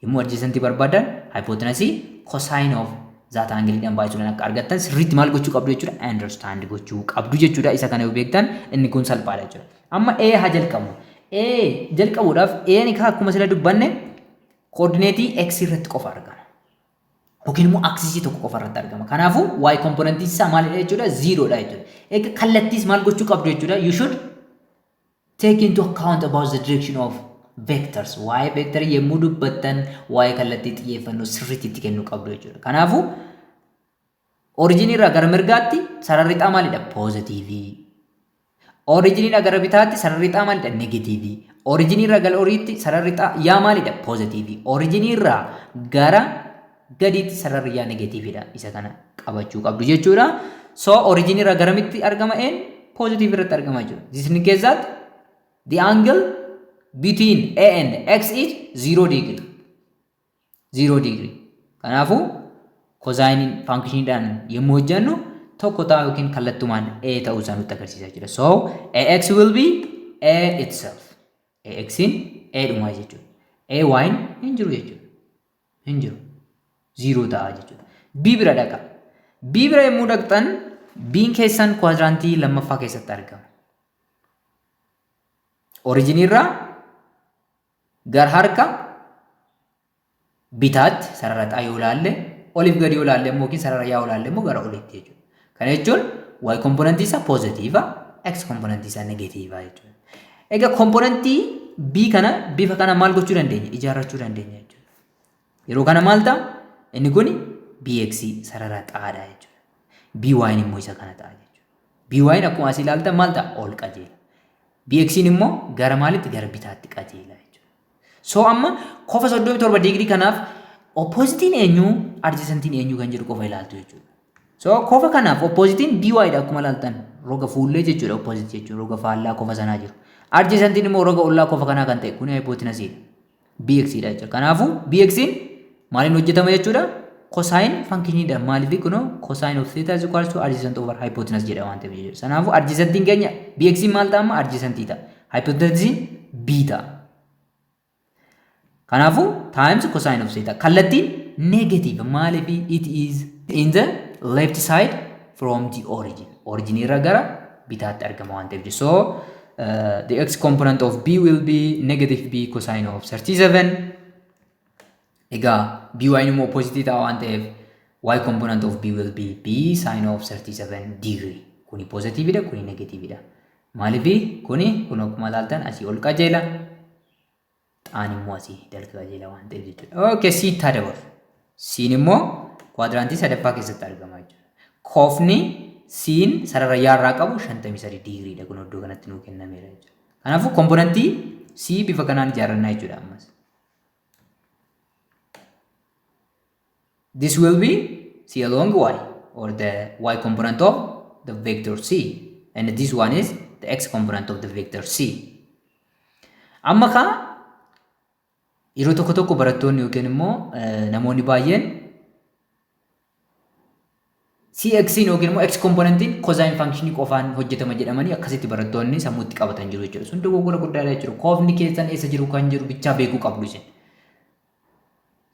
Yommuu adjacent barbaadan, hypotenuse cosine of that angle dhaan baay'isuudhaan akka argattan sirriitti maal gochuu qabdu jechuudha? Understand gochuu qabdu jechuudha. Isa kana yoo beektan inni kun salphaadha jechuudha. Amma A haa jalqabnu. A jalqabuudhaaf, A ni akkuma sila dubbanne koordineetii x irratti qofa argama. Yookiin immoo axisii tokko qofa irratti argama. Kanaafuu y komponentii isaa maalidha jechuudha? Zerodha jechuudha. Egaa kallattiis maal gochuu qabdu jechuudha? You should take into account about the direction of vectors. Waa'ee vectorii yommuu dubbattan waa'ee kallattii xiyyeeffannoo sirriitti itti kennuu qabdu jechuudha. Kanaafuu oriijinii irraa gara mirgaatti sararri x maalidha? Poozitiivii. Oriijinii irraa gara bitaatti sararri x maalidha? Negatiivii. Oriijinii irraa gara oliitti sararri x y maalidha? Poozitiivii. Oriijinii irraa gara gadiitti sararri y negatiiviidha. Isa kana qabachuu qabdu jechuudha. So oriijinii irraa garamitti argama een? Poozitiivii irratti argama jechuudha. This indicates the angle between A and X is 0 degree. 0 degree. Kanaafuu kozaayiniin faankishiniidhaan yommuu hojjennu tokko ta'a yookiin kallattumaan A ta'uu isaa nutti agarsiisa jechuudha. So AX will be A itself. AXin A dhumaa jechuudha. AY'n hin jiru jechuudha. Hin jiru. Zero ta'a jechuudha. B bira dhaqa. B bira yommuu dhaqxan, B'n keessan kwaadiraantii lammaffaa keessatti argama. Oriijinii irraa gara harka bitaatti sarara x yoo ilaalle, oliif gadi yoo ilaalle immoo yookiin sarara y yoo ilaalle immoo gara oliitti jechuudha. Kana jechuun y komponentii isaa poozitiiva, x komponentii isaa negatiiva jechuudha. Egaa komponentii B kana bifa kana maal gochuu dandeenya? Ijaarrachuu dandeenya jechuudha. Yeroo kana maal ta'a? Inni kun BX sarara xaadha jechuudha. BY immoo isa kana ta'a jechuudha. BY akkuma asii ilaaltan maal ta'a? Ol qajeela. BX immoo gara maalitti? Gara bitaatti qajeela jechuudha. So amma kofa 37 digirii kanaaf oppozitiin eenyu, adjasantiin eenyu kan jedhu qofa ilaaltu jechuudha. So kofa kanaaf oppozitiin BY dha, akkuma ilaaltan roga fuullee jechuudha, oppozitii jechuudha, roga faallaa kofa sanaa jiru. Adjasantiin immoo roga ollaa kofa kanaa kan ta'e kun hypotenasiidha. BX dha jechuudha. Kanaafuu BX maaliin hojjetama jechuudha? Cosine functionidha. Maaliif? Kunoo cosine of theta is equals to adjacent over hypotenuse jedha waan ta'eef jechuudha. Kanaafuu adjacentiin keenya BX maal ta'a amma? Adjacentii ta'a. Hypotenuse B ta'a. Kanaafuu times cosine of theta, kallattiin negative. Maaliif? It is in the left side from the origin. Origin irra gara bitaatti argama waan ta'eef. So the x component of B will be negative B cosine of 37. Egaa BY immoo opposite ta'a waan ta'eef, y component of B will be B sin of 37 degree. Kuni positiveidha, kuni negativeidha. Maaliif? Kuni kun akkuma ilaaltan asii ol qajeela. Xaan immoo asii dalga qajeela waan ta'eef jechuudha. Okay, C taa dabalu. C'n immoo quadrantii sadaffaa keessatti argama jechuudha. Koofni C'n sarara yaarraa qabu 53 digriidha. Kun iddoo kanatti nuu kennameera jechuudha. Kanaafuu componentii C bifa kanaan ijaarrannaa jechuudha ammas. This will be C along Y or the Y component of the vector C, and this one is the X component of the vector C. Amma kaa yeroo tokko tokko barattoonni yookiin immoo namoonni baay'een CX yookiin immoo X componentiin cosine functionii qofaan hojjetama jedhamanii akkasitti barattoonni sammuutti qabatan jiru jechuudha. Sun dogoggora guddaadha jechuudha. Koofni keessan eessa jiru kan jiru bichaa beekuu qabdu isin.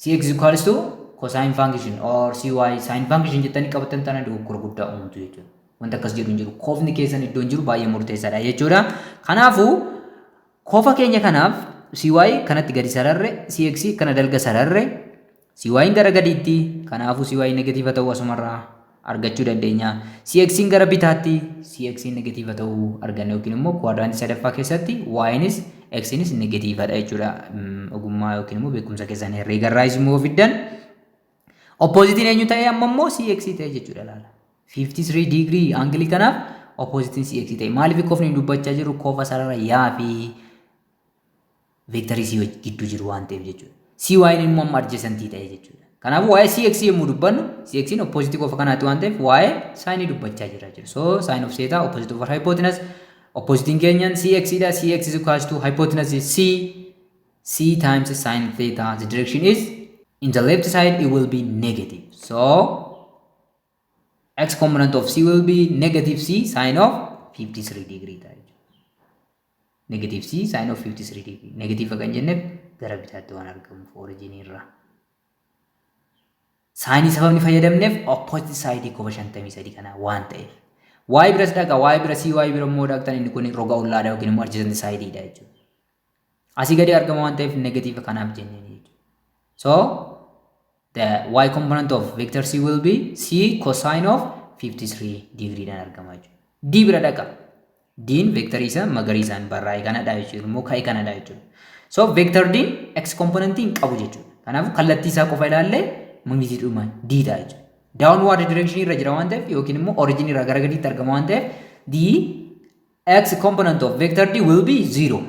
CX equals to cosine function or CY sin function jettanii qabatan taanaan dogoggora guddaa uumtu jechuudha. Wanta akkas jedhu hin jiru. Koofni keessan iddoon jiru baay'ee murteessaadha jechuudha. Kanaafuu koofa keenya kanaaf CY kanatti gadi sararre, CX kana dalga sararre, CY gara gadiitti, kanaafuu CY negative ta'uu asumarraa argachuu dandeenya. CX gara bitaatti, CX negative ta'uu arganna yookiin immoo quadrantii sadaffaa keessatti Y'nis X'nis negativedha jechuudha. Ogummaa yookiin immoo beekumsa keessan herreegarraa immoo fiddan. Oppositeiin eenyu ta'e amma immoo? CX ta'e jechuudha laala. 53 degree angleii kanaaf oppositeiin CX ta'e. Maaliif? Kofni dubbachaa jiru kofa sarara yaa fi vectorii C gidduu jiru waan ta'eef jechuudha. CY immoo amma adjacentii ta'e jechuudha. Kanaafuu waa'ee CX yommuu dubbannu, CX'n oppositeii kofa kanaati waan ta'eef, waa'ee sineii dubbachaa jira jechuudha. So sin of theta, opposite over hypotenuse, oppositeiin keenyan CX dha. CX is equals to hypotenuse is C, C times sin theta. The direction is in the left side, it will be negative. So x component of C will be negative C sin of 53 degree ta'a jechuudha. Negative C sin of 53 degree. Negative kan jenneef gara bitaatti waan argamuuf origin irraa. Sineii sababni fayyadamneef opposite side kofa 53 kana waan ta'eef. Y biras dhaqa, Y bira C Y bira immoo dhaqxan, inni kun roga ollaadha yookiin immoo adjacent side dha jechuudha. Asii gadi argama waan ta'eef negative kanaaf jenneen jechuudha. So the y component of vector C will be C cosine of 53 degree dhaan argama jechuudha. D bira dhaqa. D'n vectorii isa magariisaan barraa'e kanadha jechuudha. Immoo ka'e kanadha jechuudha. So vector D'n x componentii hin qabu jechuudha. Kanaafuu kallattii isaa qofa ilaallee magnitudedhuma D ta'a jechuudha. Downward direction irra jira waan ta'eef yookiin immoo origin irraa gara gadiitti argama waan ta'eef, the x component of vector D will be 0.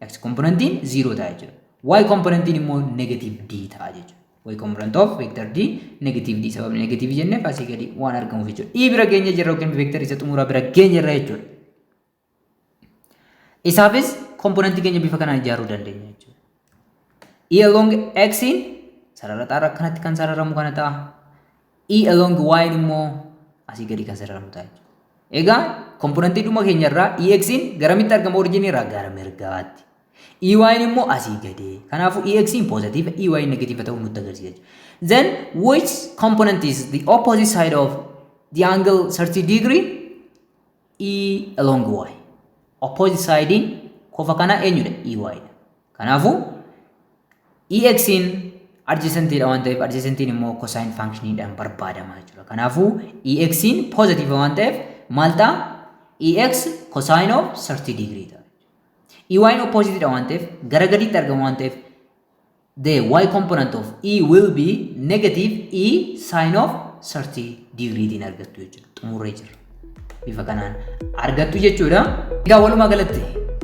X componentiin 0 ta'a jechuudha. Y componentiin immoo negative D ta'a jechuudha. Y component of vector D negative D, sababni negative jenneef asii gadi waan argamuuf jechuudha. E bira geenya jirra yookiin vector isa xumuraa bira geenya irra jechuudha. Isaafis componentii keenya bifa kanaan ijaaruu dandeenya jechuudha. E along x sarara xaarra akkanatti kan sararamu kana ta'a. E along y immoo asii gadi kan sararamu ta'a jechuudha. Egaa componentii dhuma keenyarraa EX'n garamitti argama? Origin irraa gara mirgaatti. EY'n immoo asii gadi. Kanaafuu EX'n positive, EY negative ta'uu nutti agarsiisa jechuudha. Then which component is the opposite side of the angle 30 degree? E along Y. Opposite sidein kofa kana eenyudha? EY dha. Kanaafuu EX'n adjacentidha waan ta'eef, adjacentiin immoo cosine functioniidhaan barbaadama jechuudha. Kanaafuu EX'n positive waan ta'eef maal ta'a? EX cosine of 30 degree ta'a. EY'n opposite dha waan ta'eef, gara gadiitti argama waan ta'eef, the y component of E will be negative E sin of 30 degree tiin argattu jechuudha. Xumurree jirra. Bifa kanaan argattu jechuudha. Egaa walumaa galatti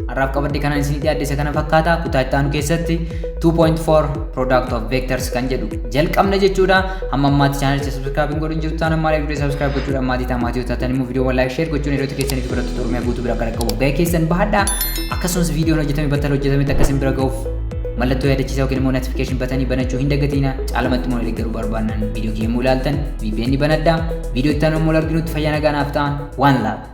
har'aaf qabadde kanaan isinii dhiyaadde isa kana fakkaata. Kutaa itti aanu keessatti 2.4 product of vectors kan jedhu jalqabna jechuudha. Hamma ammaatti channelicha subscribe hin godhin jirtu taanaan maaliif viidiyoo subscribe gochuudhaan maatii ta'a, maatii taatan immoo viidiyoowwan like, share gochuun hiriyoota keessanii fi barattoota Oromiyaa guutuu bira akka dhaqqabuuf gahee keessan bahadha. Akkasumas viidiyoon hojjetame battala hojjetametti akka isin bira ga'uuf Mallattoo yaadachiisaa yookiin immoo notification buttonii banachuu hin dagatinaa. Caalmatti immoo deeggaruu barbaannan viidiyoo kee yommuu ilaaltan VPN banadhaa. Viidiyoo itti aanu immoo arginutti fayyaa nagaa naaf ta'an. One love.